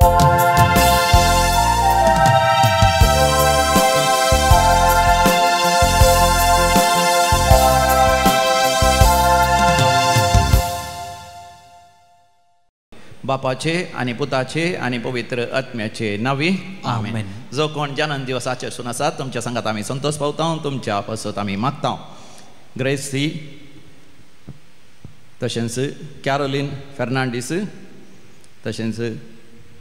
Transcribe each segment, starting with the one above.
बापाचे आनी पुताचे आनी पवित्र आत्म्याचे नावी आमेन। जो कोण जनन दिवस आचरसून आसा तुमच्या सांगात आमी संतोष पावता, तुमच्या पासत आमी मागता। ग्रेसी तशेंच कॅरोलीन फेर्नांडीस, तशेंच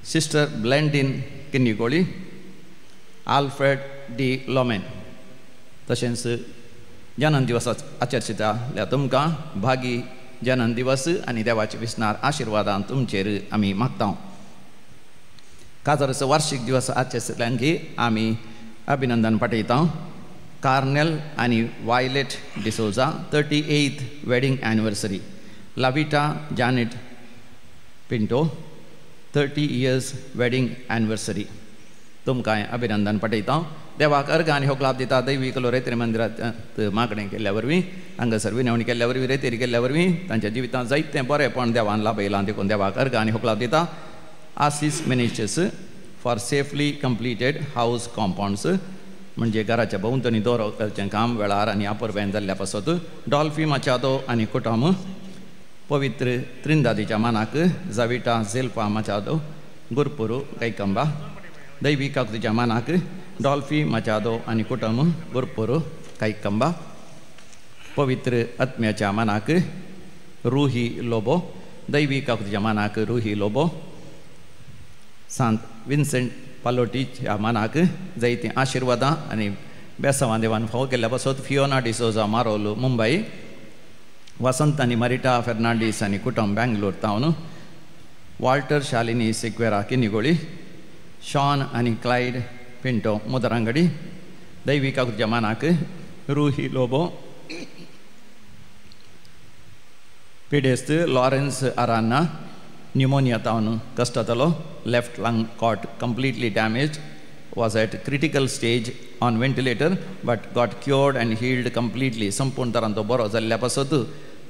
sister Blandine Kinnigoli, Alfred D Lomen, तशेंच जनन दिवस आचरशिता तुमकां भागी जनन दिवस आनी देवाचे विसनार आशिर्वादान तुमचेर आमी मागता। काजाराचो वार्षिक दिवस आचरितल्यांकी आमी अभिनंदन पाठयता। कार्नेल आनी Violet D'Souza 38th wedding anniversary, Lavita Janet Pinto 30 years wedding anniversary, तुमकां अभिनंदन पाठयता। देवाक अर्घ आनी होकलाप दिता। दैवी कलो रेतेरी मंदिरांत मागणें केल्ल्या वरवीं, हांगासर विनवणी केल्ल्या वरवीं, रेतेरी केल्ल्या वरवीं तांच्या जिवितांत जायतें बरेंपण देवान लाभयलां, देखून देवाक अर्घ आनी होकलाप दिता। Assis Menezes for safely completed house compounds, म्हणजे घराच्या भोंवतणी दोरो करचें काम वेळार आनी अपुरबायेन जाल्ल्या पासत। डॉल्फी माचादो आनी कुटुंब, पवित्र त्रिंदादीच्या मानाक जाविटा झेल्पा माचादो गुरपुरू कैकंबा, दैवी काकुतीच्या मानाक डॉल्फी माचादो आनी कुटुंब गुरपुरू कैकंबा, पवित्र आत्म्याच्या मानाक रुही लोबो, दैवी काकुतीच्या मानाक रुही लोबो, सांत विन्सेंट पालोटीच्या मानाक जायतीं आशिर्वादां आनी बेसांवां देवान फावो केल्ल्या पासत। फियोना डिसोजा मारोल मुंबय, वसंत आनी मरिटा फेर्नांडीस आनी कुटुंब बेंगलोर तावन, वॉल्टर शालिनी सिक्वेरा किनिगोळी, शॉन आनी क्लायड पिंटो मुदरांगडी, दैवी काकुतीच्या मानाक रुही लोबो, पिडेस्त लॉरेन्स अरान्ना न्युमोनिया तावन कश्टतलो, left lung got completely damaged, was at critical stage on ventilator but got cured and healed completely, संपूर्ण तरान तो बरो जाल्ल्या पासत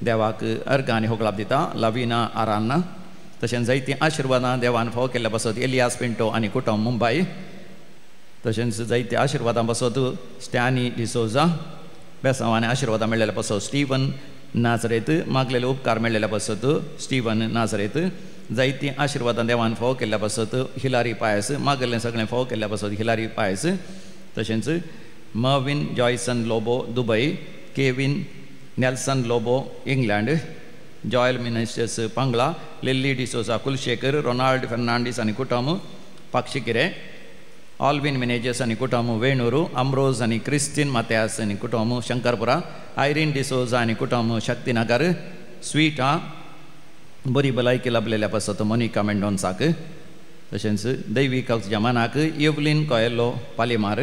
देवाक अर्घ आनी होगळाप दिता। लविना आरान्ना, तशेंच जायतीं आशिर्वादां देवान फावो केल्ल्या पासत एलियास पिंटो आनी कुटुंब मुंबय, तशेंच जायते आशिर्वादां पासत स्टॅनी डिसोजा, बेसांव आनी आशिर्वादां मेळ्ळेल्या पासत स्टीवन नाजरेत, मागलेले उपकार मेळ्ळेल्या पासत स्टीवन नाजरेत, जायतीं आशिर्वादां देवान फावो केल्ल्या पासत हिलारी पायस, मागलें सगळें फावो केल्ल्या पासत हिलारी पायस, तशेंच Mervin Joyson Lobo Dubai, Kevin Nelson Lobo England, Joel Ministers Pangla, Lily D'Souza Kulshekar, Ronald Fernandes आनी कुटुंब पाक्षिकिरे, ऑल्विन मिनेजस आनी कुटुंब वेणुरू, अम्रोज आनी क्रिस्तीन मात्यास आनी कुटुंब शंकरपुरा, आयरीन डिसोजा आनी कुटुंब शक्तीनगर, स्वीटा बरी भलायकी लाभलेल्या पासत मोनिका मेंडोन्साक, तशेंच दैवी काकुतीच्या मानाक एवलीन कोयलो पालिमार,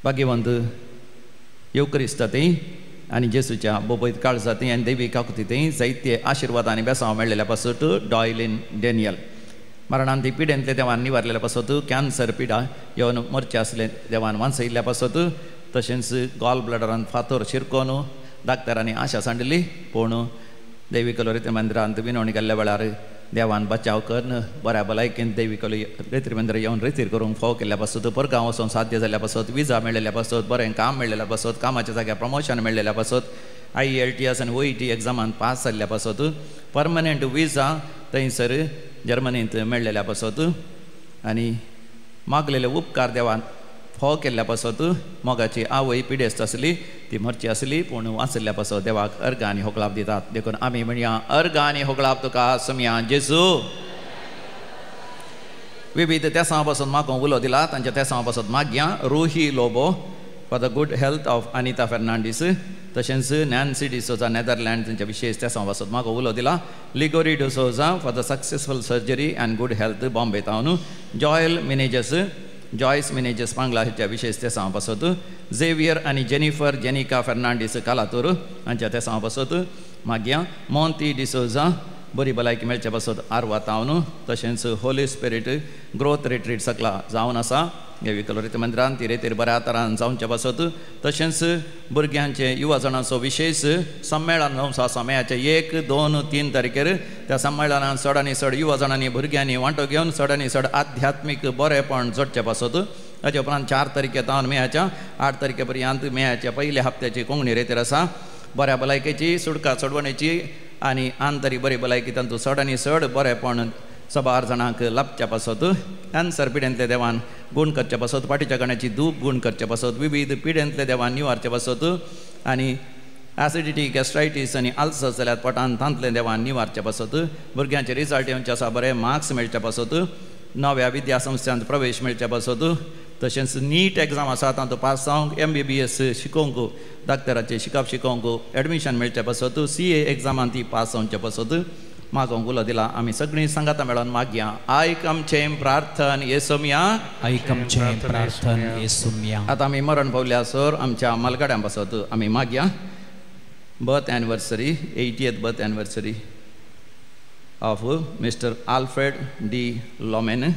भाग्यवंत येवक्रिस्तांतय आनी जेसूच्या बोबयत काळजांतय आनी दैवी काकुतींतय जायते आशिर्वाद आनी बेसांव मेळ्ळेल्या पासत डॉयलीन डॅनियल, मरणान ती पिडेंतले देवान निवारलेल्या पासत, कॅन्सर पिडा येवन मरचे आसले देवान वांचयल्ल्या पासत, तशेंच गॉल ब्लडरान फातोर शिरकोन डाक्टरांनी आशा सांडली, पूण दैवी कलो रेत्री मंदिरांत विनवणी केल्ल्या वेळार देवान बचाव करून बऱ्या भलायकेन दैवी कलो रेत्री मंदिर येवन रेतीर करूंक फावो केल्ल्या पासत, परगांव वचोन साध्य जाल्ल्या पासत, विजा मेळ्ळेल्या पासत, बरें काम मेळ्ळेल्या पासत, कामाच्या जाग्यार प्रमोशन मेळ्ळेल्या पासत, IELTS आनी OET एग्जामान पास जाल्ल्या पासत, परमनंट विजा थंयसर जर्मनींत मेळ्ळेल्या पासत आनी मागलेले उपकार देवान फावो केल्ल्या पासत, मोगाची आवय पिडेस्त आसली ती मरची आसली पूण वाचल्ल्या पासत देवाक अर्घ आनी होगळाप दितात। देखून आमी म्हणया अर्घ आनी होगळाप तुका समिया जेजू। विविध तेसां पासून मागूंक उलो दिला तांच्या तेसां पासून मागया। Ruhi Lobo for the good health of Anita Fernandes, तशेंच नॅन्सी डिसोजा नेदरलँड तांच्या विशेष तेसां पासून मागूंक उलो दिला। Ligori D'Souza for the successful surgery and good health Bombay तावन, Joel Menezes, Joyce Menezes Pangla ह्या विशेष तेसां पासत, झेवियर आनी जेनिफर जेनिका फेर्नांडीस कालातूर हांच्या तेसां पासत मागया। मोंती डिसोजा बरी भलायकी मेळचे पासत आरवा तावन, तशेंच होली स्पिरीट ग्रोथ रिट्रीट सकला जावन आसा। विकलोरित मंदिरान ती रेतीर बऱ्या तरान जावचे पासत तशेंच भुरग्यांचे युवा जाणांचो विशेश संमेळन जावचो आसा मेयाचे 1, 2, 3 तारखेर. त्या संमेळनान चड आनी चड युवा जाणांनी भुरग्यांनी वांटो घेवन चड आनी चड आध्यात्मीक बरेपण जोडचे पासत. ताचे उपरांत 4 तारखे तावन मेयाच्या 8 तारखे पर्यंत मेयाच्या पयल्या हप्त्याची कोंकणी रेतीर आसा. बऱ्या भलायकेची सुटका सोडवणेची आनी आंतरीक बरी भलायकी तांतूं चड आनी चड बरेपण सबार जाणांक लाभच्या पासत. कॅन्सर पिडेंतले देवान गूण करचे पासत, फाटीच्या गाण्याची दूख गूण करचे पासत, विविध पिडेंतले देवान निवारचे पासत आनी ॲसिडिटी, गॅस्ट्रायटीस आनी आल्सर जाल्यार पोटान तांतले देवान निवारचे पासत. भुरग्यांचे रिजल्ट येवचे आसा, बरे मार्क्स मेळचे पासत, नव्या विद्यासंस्थांत प्रवेश मेळचे पासत. तशेंच नीट एग्जाम आसा तातूंत पास जावंक, MBBS शिकोवंक, डाक्टराचें शिकप शिकोवंक एडमिशन मेळचे पासत, CA एग्जामान ती पास जावचे पासत मागोवंक उलो दिला. आमी सगळीं सांगाता मेळोन मागया. आयक आमचें प्रार्थन येसुम्या, आयक आमचें प्रार्थन येसुम्या. आतां आमी मरण पावल्या सर आमच्या मालगाड्यां पासत आमी मागया. Birth anniversary, 80th birth anniversary of mister Alfred D Lomen.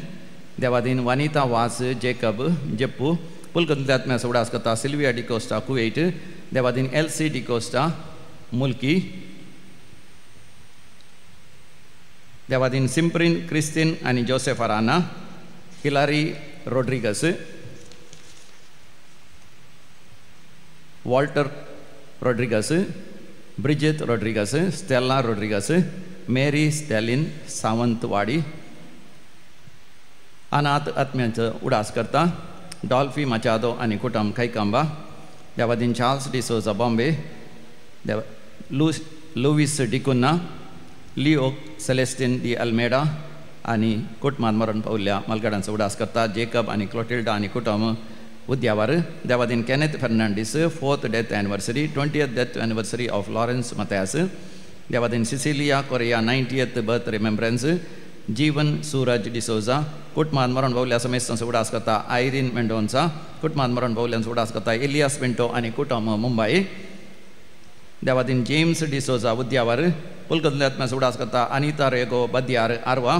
Devadin वानिता वास जेकब जेप्पू पुलकंतल्या उडास करता सिल्विया डिकोस्टा कुवेट. देवादीन एलसी डिकोस्टा मुल्की. देवादीन सिम्प्रीन क्रिस्तीन आनी Joseph Arana, Hillary Rodrigues, Walter Rodrigues, Bridget Rodrigues, Stella Rodrigues, Mary Stalin Sawantwadi. अनाथ आत्म्यांचो उडास करता डॉल्फी माचादो आनी कुटुंब खैकांबा. देवादीन चार्ल्स डिसोजा बॉम्बे. देवा Luis D'Cunha, Leo सेलेस्टीन de Almeida आनी कुटुंबान मरण पावल्या मालगाडांचो उडास करता जेकब आनी क्लोटिल्डा आनी कुटुंब उद्यावर. Devadin Kenneth Fernandes, 4th death anniversary, 20th death anniversary of Lawrence Mathias. Devadin Cecilia Correa, 90th birth remembrance. Jeevan Suraj D'Souza. कुटुंबान मरण पावल्या समेस्तांचो उडास करता आयरीन मेंडोन्सा. कुटुंबान मरण पावल्यांचो उडास करता एलियास पिंटो आनी कुटुंब मुंबय. देवादीन जेम्स डिसोजा उद्यावर. पुलकंतल्या आत्म्याचो उडास करता अनिता रेगो बद्यार आरवा.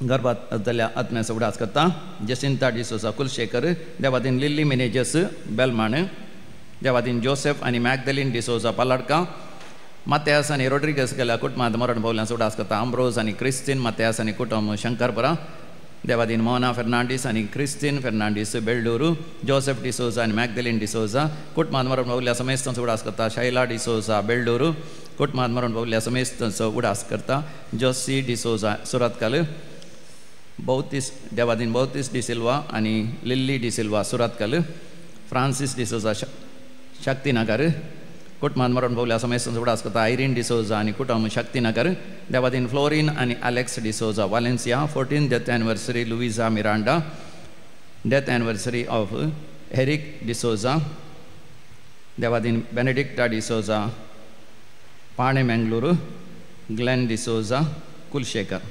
गर्भात जाल्ल्या आत्म्याचो उडास करता जसिंता डिसोजा कुलशेखर. देवादीन लिल्ली मिनेजस बेलमाण. देवादीन जोसेफ आनी मॅगदलीन डिसोजा पालाडका. मात्यास आनी रोड्रिगस गेल्या कुटुंबांत मरण पावल्यांचो उडास करता आम्ब्रोज आनी क्रिस्तीन मात्यास आनी कुटुंब शंकरपुरा. देवादीन मोहना फेर्नांडीस आनी क्रिस्तीन फेर्नांडीस बेल्डूरू. जोसेफ डिसोजा आनी मॅगदलीन डिसोजा. कुटुंबांत मरण पावल्या समेस्तांचो उडास करता शैला डिसोजा बेल्डूरू. कुटुंबांत मरण पावल्या समेस्तांचो उडास करता जोसी डिसोजा सुरतकाल. बौतीस देवादीन बौतीस डिसिल्वा आनी लिल्ली डिसिल्वा सुरतकाल. फ्रांसीस डिसोजा शक्तिनगर. कुटुंबान मरण पावल्या समेस्तांचो उडास करता आयरीन डिसोजा आनी कुटुंब शक्तिनगर. देवादीन फ्लोरीन आनी Alex D'Souza Valencia. 14th death anniversary Luisa Miranda. Death anniversary of Eric D'Souza. Devadin Benedicta D'Souza Pane Mangalore. Glenn D'Souza Kulshekhar.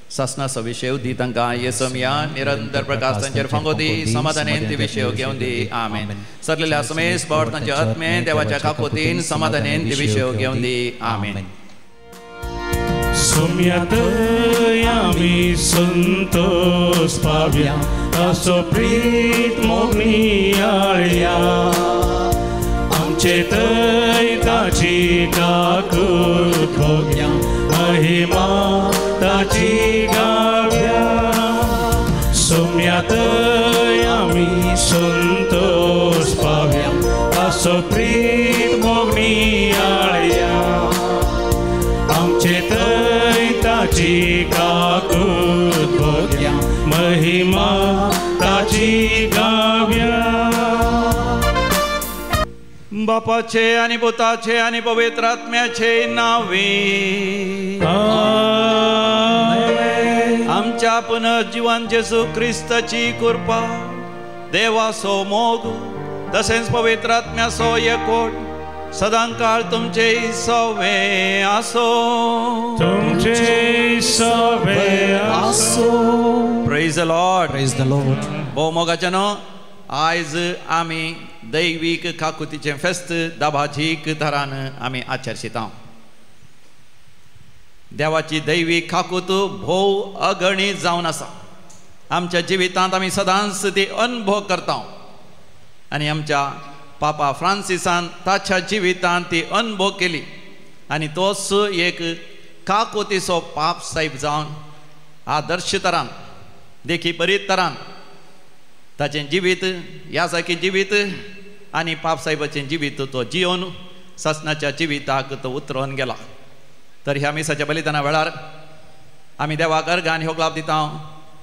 सासनाचो विशय दी तांकां येसुम्या निरंतर प्रकाश तांचेर फांगो दी, समाधानेन ती विशय घेवन दी. आमेन. सरलेल्या समेस पावट तांच्या आत्मे देवाच्या काकोतीन समाधानेन ती विशय घेवन दी. आमेन. सुम्यात आमी संतोष पाव्या असो प्रीत मोगनियाळ्या आमचे थंय ताची काकूत भोग्या महिमा ताची गाव्या. सुम्यात आमी संतोष पाव्या असो प्रीत मोगनियाळ्या आमचे थंय ताची काकूत भोग्या महिमा ताची गाव्या. बापाचे आनी पुताचे आनी पवित्र आत्म्याचे नावे आमच्या पुनर्जीवन जेजू क्रिस्ताची कृपा, देवाचो मोग तसेच पवित्र आत्म्याचो एकवट सदांकाळ तुमचे सवे आसो. तुमचे सवे आसो. Praise the Lord. Praise the Lord. भोव मोगाचे न्हू, आयज आमी दैवीक काकुतीचें फेस्त दाबाजीक तरान आमी आचरशिता. देवाची दैवीक काकूत भोव अगणीत जावन आसा. आमच्या जिवितांत आमी सदांच ती अनुभव करता आनी आमच्या पापा फ्रांसिसान ताच्या जिवितांत ती अनुभव केली आनी तोच एक काकुतीचो पाप साहेब जावन आदर्श तरान देखी बरी तरान ताचें जिवीत ह्या सारकें जिवीत आनी पाप साहेबाचें जिवीत तो जियोन सासणाच्या जिविताक तो उतरोवन गेला. तर ह्या मिसाच्या बलिदाना वेळार आमी देवाक अर्गान ह्यो ग्लाब दिता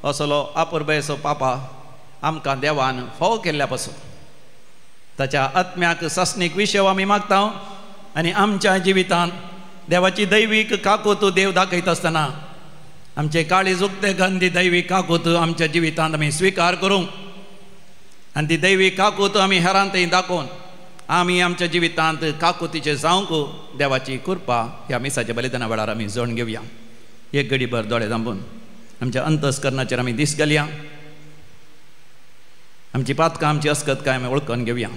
असलो अपुरबायेचो पापा आमकां देवान फोव केल्ल्या पासून ताच्या आत्म्याक सासणीक विशय आमी मागता आनी आमच्या जिवितांत देवाची दैवीक काकूत देव दाखयता आसतना आमचे काळीज उक्ते गंधी दैवीक काकूत आमच्या जिवितांत आमी स्विकार करूंक आनी ती दैवीक काकूत आमी हेरांतय दाखोवन आमी आमच्या जिवितांत काकुतीचें जावंक देवाची कृपा ह्या मिसाच्या बलिदाना वेळार आमी जण घेवया. एक घडीभर दोळे धांपून आमच्या अंतस्करणाचेर आमी दीस घालया. आमची पातकां आमची अस्कत काय आमी वळखून घेवया.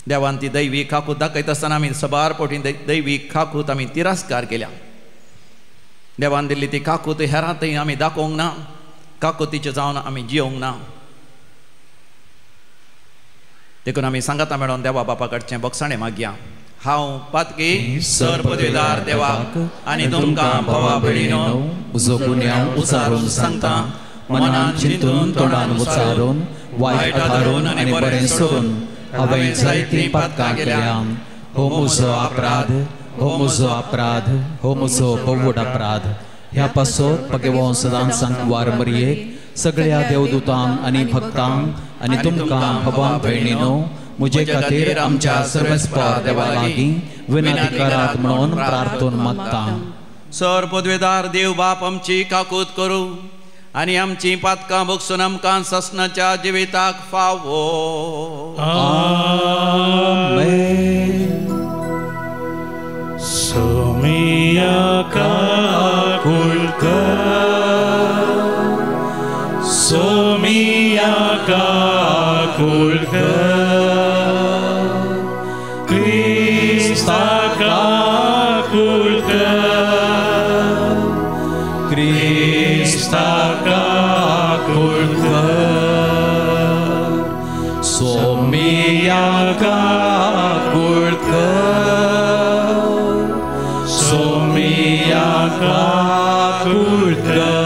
देवान ती दैवी काकूत दाखयता आसतना आमी सबार पोटी दैवी काकूत आमी तिरस्कार केल्या. देवान दिल्ली ती काकूत हेरांतय आमी दाखोवंक ना, काकुतीचें जावन आमी जियोंक ना. देखून आमी सांगाता मेळोन देवा बापा कडचें बक्षाणें मागया. हांव पातकी सर पदवीदार देवाक आनी तुमकां भावा भयणीनो म्हजो गुन्यांव उचारून सांगता, मनान चिंतून तोंडान उचारून वायट आधारून आनी बरें सोडून हांवें जायतीं पातकां केल्या. हो म्हजो अपराध, हो म्हजो अपराध, हो म्हजो भोवड अपराध. ह्या पासत पगेवो सदांच सांकवार मरयेक सगळ्या देवदूतांक आनी भक्तांक आनी तुमकां भावा भयणीनो म्हजे खातीर आमच्या सर्वेस्पर देवा लागीं विनंती करात म्हणून प्रार्थना मागता. सर पदवेदार देव बाप आमची काकूत करूं आनी आमची पातकां भोगसून आमकां ससनाच्या जिविताक फावो. आमेन. सोमिया काकुळ कर, सोमिया काकुळ कर, क्रिस्ता काकुळ कर, क्रिस्ता काकुळ कर, सोमिया काकुळ कर, सोमिया काकुळ कर.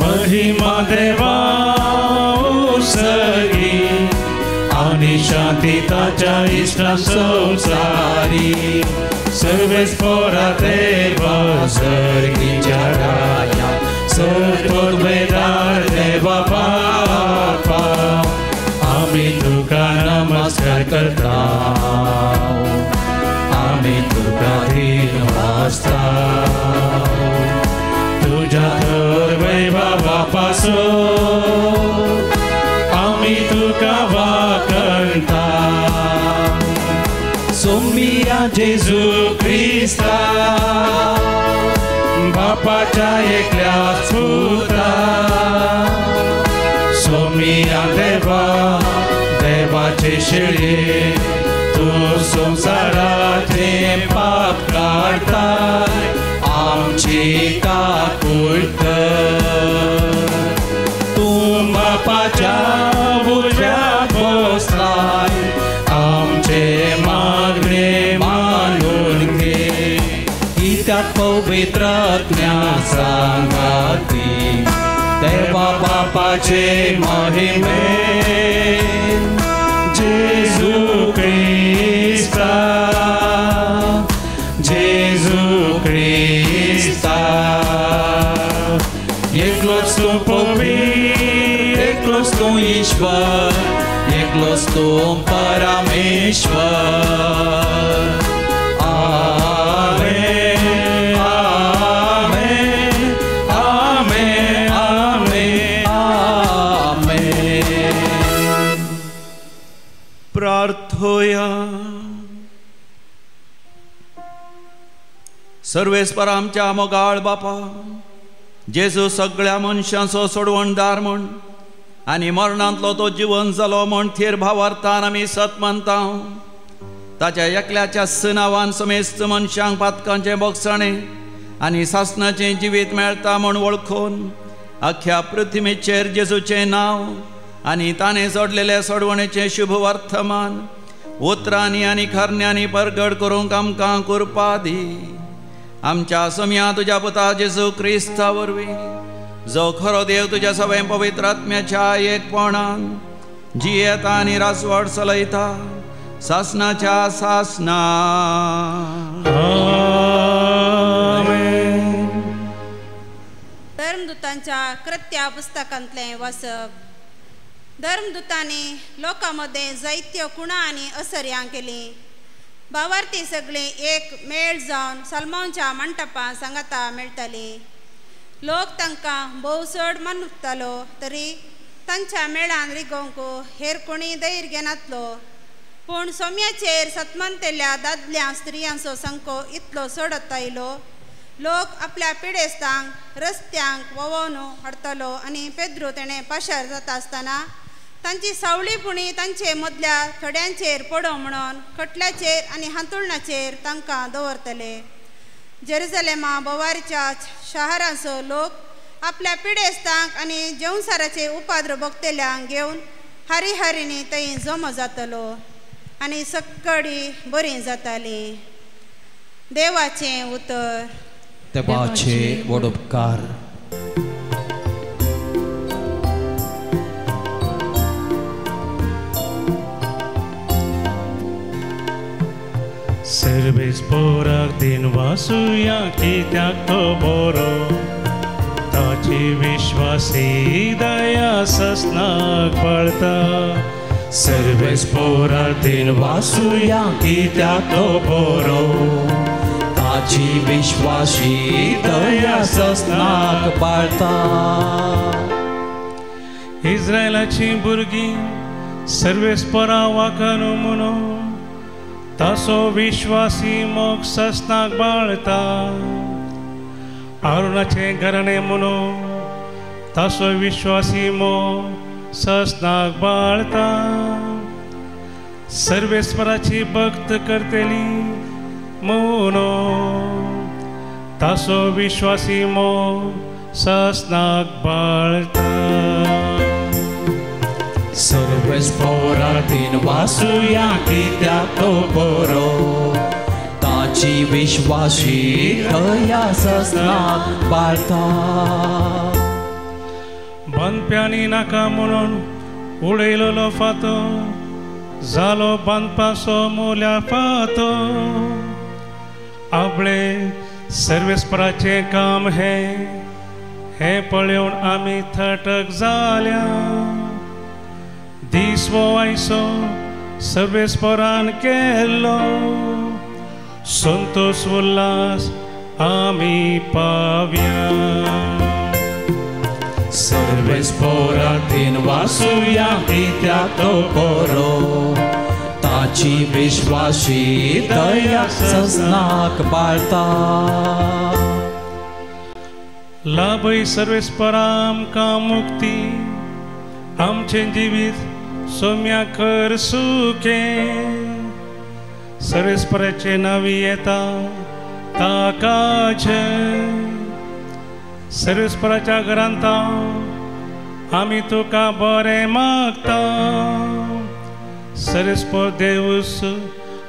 महिमा देवा सरी आनी शांती ताच्या इश्टा संवसारी सर्वेस्पोरा देवा सर्गीच्या राया सर्वोद्वेदार देवा बापा आमी तुका नमस्कार करता, आमी तुका धीन वाजता तुझ्या तर वैभवा पासून आमी तुका वाकणता. सोमिया जेजू क्रिस्ता बापाच्या एकल्याच पुता, सोमिया देवा देवाचे शेळये तूं संवसाराचे पाप काडताय आमची काकूळ कर. तूं बापाच्या उजव्या बसलाय आमचे मागणे मानून घे, कित्याक पवित्र आत्म्या सांगाती देवा बापाचे महिमे जेजू क्रिस्ता, जेजू क्रिस्ता. एकलोच तूं पवित्र, एकलोच तूं ईश्वर, एकलोच तूं परमेश्वर. आमेन, आमेन, आमेन, आमेन, आमेन. प्रार्थोया. सर्वेस्पर आमच्या मोगाळ बापा जेजू सगळ्या मनशांचो सोडवणदार म्हूण आनी मरणांतलो तो जिवन जालो म्हूण थीर भावार्थान आमी सत मानता. ताच्या एकल्याच्या नांवान समेस्त मनशांक पातकांचें बोगसणें आनी सासणाचें जिवीत मेळटा म्हूण वळखून अख्ख्या पृथ्वीचेर जेजूचें नांव आनी ताणें सोडलेलें सोडवणेचें शुभ वर्तमान उतरांनी आनी खरण्यांनी परगट करूंक आमकां कृपा दी. आमच्या सम्या तुज्या पुता जेजू क्रिस्ता वरवीं, जो खरो देव तुज्या सगळ्या पवित्र आत्म्याच्या एकपणान जियेता आनी राजवट चलयता सासनाच्या सासना. धर्मदूतांच्या कृत्या पुस्तकांतलें वाचप. धर्मदूतांनी लोकां मदें जायत्यो खुणा आनी असर्यां केलीं. भावार्थी सगळीं एक मेळ जावन सलमांच्या मंटपां सांगाता मेळटालीं. लोक तांकां भोव चड मानतालो तरी तांच्या मेळान रिगोवंक हेर कोणी धैर्य घेनातलो. पूण सोम्याचेर सतमंतेल्या दादल्या स्त्रियांचो संको इतलो चडत आयलो, लोक आपल्या पिडेस्तांक रस्त्यांक वोवोन हाडटलो आनी पेद्रू तेणें पाशार जाता आसतना तांची सावळी पुणी तांचे मदल्या थोड्यांचेर पडो म्हणून खटल्याचेर आनी हांतुळणाचेर तांकां दवरतले. जेरुजलेमा बोवारच्या शहरांचो लोक आपल्या पिडेस्तांक आनी जेवसाराचे उपाद्र भोगतेल्यांक घेवन हारी हारीनी थंय जमो जातलो आनी सक्कडी बरी जाताली. देवाचें उतर. देवाचे व्हड उपकार. सर्वेस पोराक दिन वासुया कित्याक तो बरो, ताची विश्वासी दया ससनाक पाळता. सर्वेस पोराक दिन वासुया कित्याक तो बरो, ताची विश्वासी दया ससनाक पाळता. इस्रायलाची भुरगीं सर्वेस पोरा वाकनू म्हणून तासो विश्वासी मोग ससनाक बाळता. आरुणाचें घराणें म्हणून तासो विश्वासी मोग ससनाक बाळता. सर्वेस्पराची भक्त करतली म्हणून तासो विश्वासी मोग ससनाक बाळता. सर्वेस पोरातीन वासुया कित्याक तो बरो, ताची विश्वासी दया ससनाक पाळता. बांदप्यांनी नाका म्हणून उडयलेलो फातो जालो बांदपाचो मोल्या फातो. आपले सर्वेस्पराचें काम हें, हें पळोवन आमी थटक जाल्या. दीस वो आयसो सर्वेस्परान केल्लो, संतोष उल्हास आमी पाव्या. सर्वेस पोरातीन वासुया कित्याक तो बरो, ताची विश्वासी दया ससनाक पाळता. लाभय सर्वेस्परा आमकां मुक्ती, आमचें जिवीत सोम्या कर सुकें. सर्वेस्पराचें नांव येता ताका जय. सर्वेस्पराच्या घरांत आमी तुका बरें मागता. सर्वेस्पर देवूस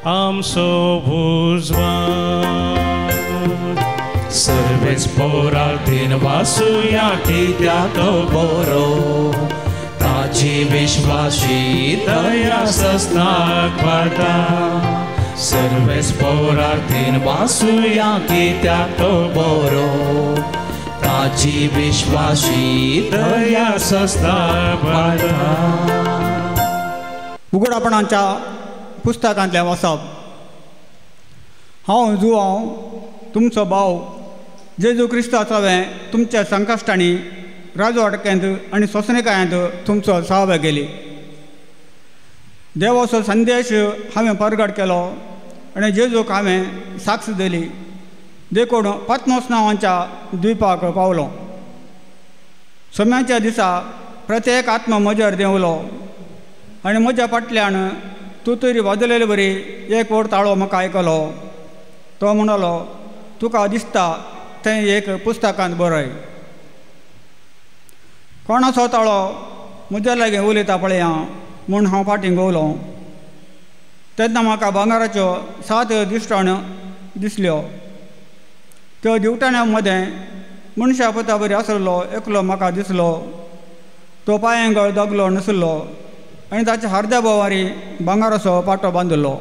आमचो भुजवान. सर्वेस पोरातीन वासुया कित्याक तो बरो, ताची विश्वासी दया ससनाक पाळता. सर्वेस पोरातीन वासुया कित्याक तो बरो, ताची विश्वासी दया ससनाक पाळता. उगडापणाच्या पुस्तकांतलें वाचप. हांव जुवांव तुमचो भाव जेजू क्रिस्ताचो हांवें तुमच्या संकश्टांनी राजवाडक्यांत आनी सोंसणिकायांत तुमचो सहभाग केली. देवाचो संदेश हांवें परगट केलो आनी जेजूक हांवें साक्ष दिली. देखून पद्मोस नांवाच्या द्वीपाक पावलो. सोम्याच्या दिसा प्रत्येक आत्मा म्हजेर देंवलो आनी म्हज्या फाटल्यान तूं तरी वाजलेले बरी एक व्हड ताळो म्हाका आयकलो. तो म्हणलो, तुका दिसता तें एक पुस्तकांत बरय. कोणाचो ताळो म्हज्या लागीं उलयता पळया म्हूण हांव फाटीं गोवलो. तेन्ना म्हाका भांगराच्यो 7 दिश्टाण्यो दिसल्यो. त्यो दिवटाण्यां मदें मनशा पुता बरी आसलो एकलो म्हाका दिसलो. तो पांयांगळ दागलो नासलो आनी ताच्या अर्द्या बोवारी भांगराचो पाटो बांदिल्लो.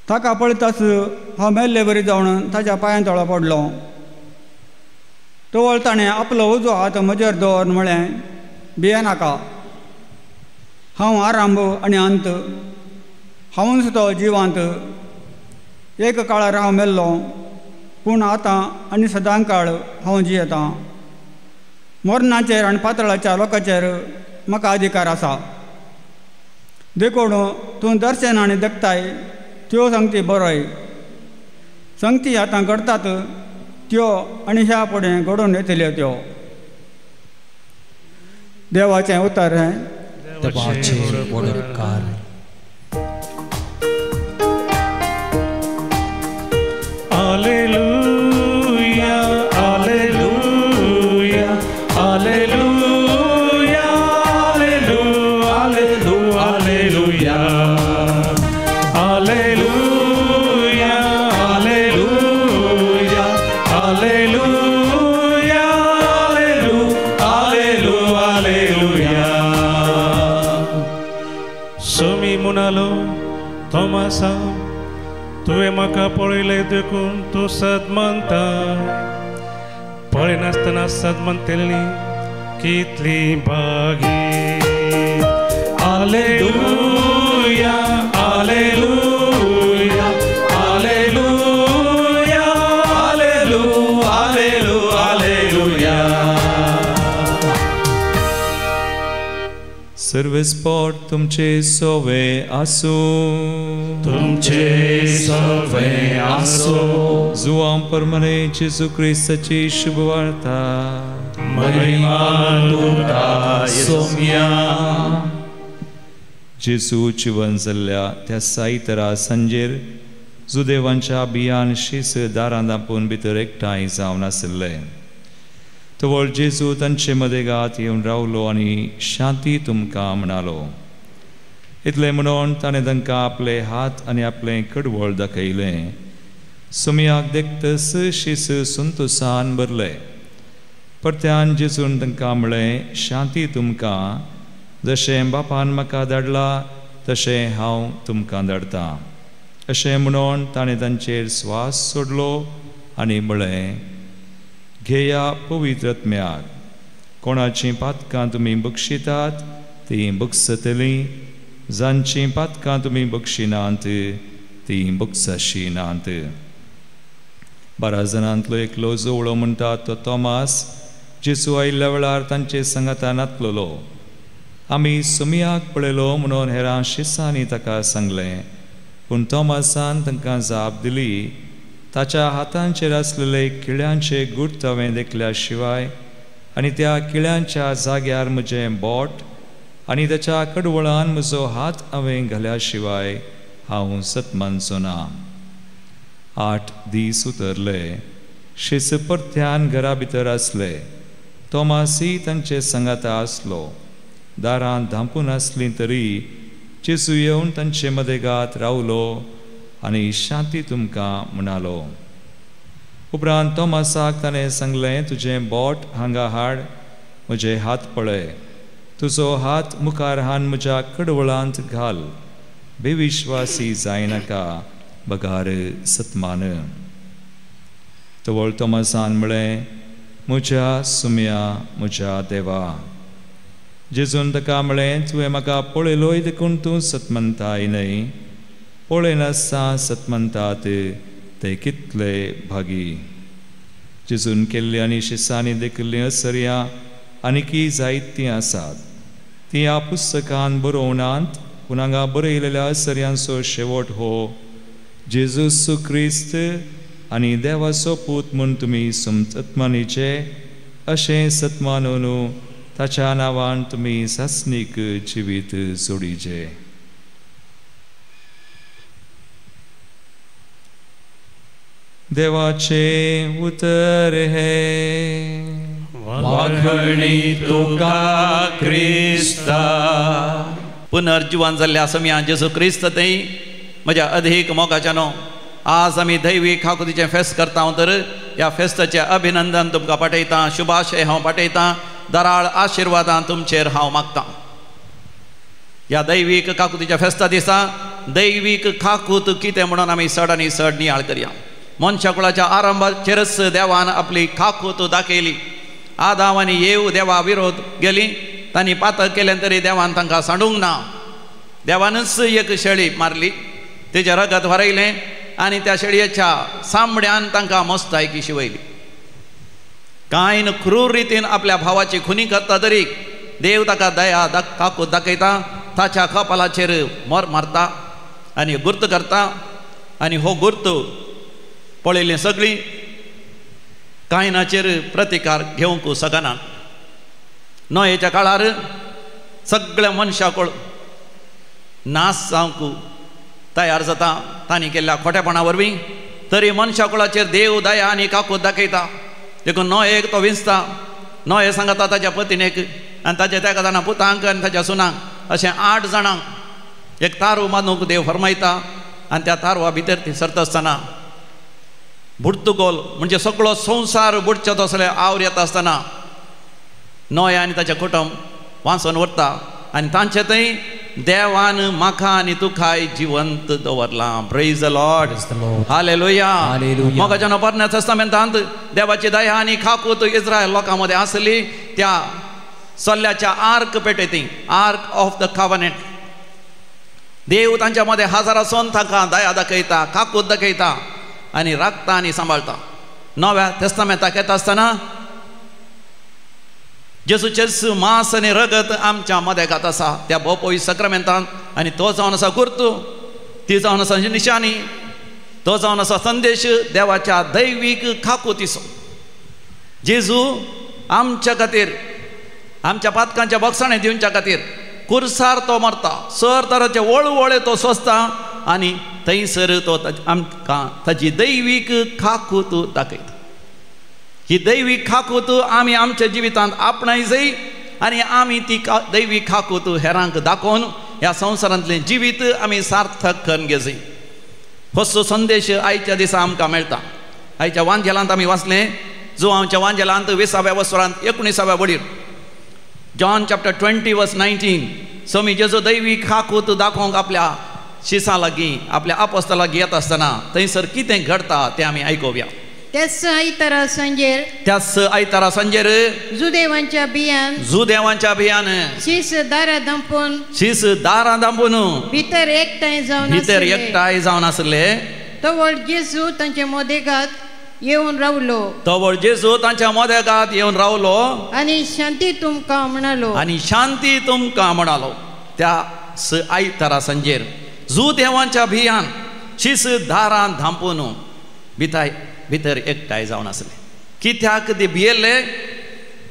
ताका पळयताच हांव मेल्ले बरी जावन ताच्या पांयां तळो पडलो. तवळ ताणें आपलो उजो हात म्हजेर दवरून म्हळें, भियेनाका, हांव आरंभ आनी अंत, हांवूच तो जिवांत. एक काळार हांव मेल्लो, पूण आतां आनी सदां काळ हांव जियेतां. मरणाचेर आनी पातळाच्या लोकांचेर म्हाका अधिकार आसा. देखून तूं दर्शन आनी देखताय त्यो संगती बरय. संगती आतां घडटात त्यो आनी ह्या फुडें घडोवन येतल्यो त्यो. देवाचें उतर हें. देवाचेर उपकार. Alleluia, alleluia, alleluia, alleluia, alleluia, alleluia, alleluia, alleluia, alleluia. Somi म्हणालो, तोमासा, तुवें म्हाका पळयलें देखून तूं सद मानता. पळयनासतना सद मानतली कितली भागी. Alleluia, alleluia, alleluia, alleluia, alleluia. सर्वेस्पोर तुमचे सोवे आसूं. तुमचे सोवे आसूं. जुवां परमने जेजू क्रिस्ताची शुभवार्ता. महिमा तुका सोम्या. जेजू जिवन जाल्ल्या त्या साईतरा सांजेर जुदेवांच्या बियान शीस दारां दापून भितर एकठांय जावन आशिल्ले. तवळ जेजू तांचे मदेगात येवन रावलो आनी शांती तुमकां म्हणालो. इतलें म्हणून ताणें तांकां आपले हात आनी आपलें कडवळ दाखयलें. सुमयाक देखतस शीस संतोसान भरले. परत्यान जेजून तांकां म्हळें, शांती तुमकां, जशें बापान म्हाका धाडला तशें हांव तुमकां धाडटां. अशें म्हणून ताणें तांचेर स्वास सोडलो आनी म्हळें, घेया पवित्र आत्म्याक. कोणाचीं पातकां तुमी बक्षितात तीं बक्षतलीं, जांचीं पातकां तुमी बक्षिनात तीं बक्षाशिनात. 12 जाणांतलो एकलो जोवळो म्हणटा तो तोमास जेजू आयिल्ल्या वेळार तांचे सांगाता नातलेलो. आमी सुमयाक पळयलो म्हणून हेरां शिसांनी ताका सांगलें. पूण तोमासान तांकां जाप दिली, ताच्या हातांचेर आसलेले किळ्यांचे गुर्त हांवें देखल्या शिवाय आनी त्या किळ्यांच्या जाग्यार म्हजें बोट आनी ताच्या कडवळान म्हजो हात हांवें घाल्या शिवाय हांव सतमानचो ना. 8 दीस उतरले. शीस परत्यान घरा भितर आसले. तोमासी तांचे सांगाता आसलो. दारां धांपून आसलीं तरी जेजू येवन तांचे मदेगात रावलो आनी शांती तुमकां म्हणालो. उपरांत तोमासाक ताणें सांगलें, तुजें बोट हांगा हाड, म्हजे हात पळय, तुजो हात मुखार हान म्हज्या कडवळांत घाल, बेविश्वासी जायनाका बगार सतमान. तवळ तोमासान म्हळें, म्हज्या सुम्या, म्हज्या देवा. जेजून ताका म्हळें, तुवें म्हाका पळयलोय देखून तूं सतमनताय न्हय, पळयनासतना सतमनतात ते कितले भागी. जेजून केल्ली आनी शिसांनी देखिल्लीं असर्यां आनीकी जायतीं आसात. ती ह्या पुस्तकान बरोवनात, पूण हांगा बरयलेल्या असर्यांचो शेवट हो जेजूस क्रिस्त आनी देवाचो पूत म्हूण तुमी सतमानीचे अशें सतमानून ताच्या नांवान तुमी सासणीक जिवीत जोडीजे. देवाचे उतर हे वाखणी तुका क्रिस्ता. पुनर्जिवन जाल्ल्या समिया जेजू क्रिस्त थंय म्हज्या अधिक मोगाच्यानो आज आमी दैवीक खाकुतीचें फेस्त करता तर ह्या फेस्ताचें अभिनंदन तुमकां पाठयतां, शुभाशय हांव पाठयतां, दराळ आशिर्वादां तुमचेर हांव मागतां. ह्या दैवीक काकुतीच्या फेस्ता दिसा दैवीक खाकूत कितें म्हणून आमी चड आनी चड नियाळ करया. मनशाकुळाच्या आरंभाचेरच देवान आपली खाकूत दाखयली. आदाव आनी येव देवा विरोध गेली, तांणी पातक केलें तरी देवान तांकां सांडूंक ना. देवानच एक शेळी मारली, तेजें रगत वारयलें आनी त्या शेळयेच्या सामड्यान तांकां मस्तायकी शिवयली. कांय क्रूर रितीन आपल्या भावाची खुनी करता तरी देव ताका दया काकूत दाखयता, ताच्या कपालाचेर मोर मारता आनी गुर्त करता. आनी हो गुर्त पळयली सगळीं कायनाचेर प्रतिकार घेवंक शकना. नोयेच्या काळार सगळ्या मनशाकूळ नाश जावंक तयार जाता तांणी केल्ल्या खोटेपणा वरवीं, तरी मनशाकुळाचेर देव दया आनी काकूत दाखयता. देखून नोयेक तो विंचता. नोये सांगता ताच्या पतिणेक आनी ताच्या तेका जाणां पुतांक आनी ताच्या सुनांक अशें 8 जाणांक एक तारू बांदूंक देव फरमायता. आनी त्या तारवा भितर ती सरता आसतना बुडतुगोल म्हणजे सगळो संवसार बुडचो तसले आवर येता आसतना नोय आनी ताचें कुटुंब वांचून उरता आनी तांचे थंय देवान म्हाका आनी तुकाय जिवंत दवरलां. Praise the Lord, hallelujah. मोगाच्या पोरण्या तेस्तामेंतांत देवाची दया आनी खाकूत इस्रायल लोकां मदें आसली. त्या सल्ल्याच्या आर्क पेटेती, आर्क ऑफ the covenant, देव तांच्या मदें हजर आसून तांकां दया दाखयता, खाकूत दाखयता आनी राखता आनी सांबाळता. नव्या तेस्तामेंताक येता आसतना जेजूचेच मांस आनी रगत आमच्या मदेगात आसा त्या भोवपोई सक्रामेंतान, आनी तो जावन आसा गुर्तू, ती जावन आसा निशानी, तो जावन आसा संदेश देवाच्या दैवीक खाकुतीचो. जेजू आमच्या खातीर, आमच्या पातकांच्या बक्षाणे दिवच्या खातीर कुर्सार तो मरता, सर तराचे वळवळे तो सोंसता आनी थंयसर तो आमकां ताची दैवीक खाकूत दाखयता. ही दैवीक खाकूत आमी आमच्या जिवितांत आपणाय जाय आनी आमी ती दैवीक खाकूत हेरांक दाखोवन ह्या संवसारांतलें जिवीत आमी सार्थक करून घेवं. हो संदेश आयच्या दिसा आमकां मेळटा. आयच्या वांजेलांत आमी वाचलें, जुवांच्या वांजेलांत 20व्या वसरांत 19व्या वडीर, जॉन चॅप्टर 20 वर्स 19, स्वामी जेजू दैवीक खाकूत दाखोवंक आपल्या शिसां लागीं, आपल्या आपोस्ता लागीं येता आसतना थंयसर कितें घडटा तें आमी आयकुया. त्याच आयतारा सांजेर, त्याच आयतारा सांजेर जुदेवांच्या भियान, जुदेवांच्या भियान शीस दारां धांपून, शीस दारां धांपून भितर एकठांय जावन, भितर एकठांय जावन आसले. तवळ जेजू तांच्या मदेगात येवन रावलो, तवळ जेजू तांच्या मदेगात येवन रावलो आनी शांती तुमकां म्हणालो, आनी शांती तुमकां म्हणालो. त्या आयतारा सांजेर जुदेवांच्या भियान शीस दारां धांपून भिताय भितर एकठांय जावन आसले. कित्याक ते भियेल्ले?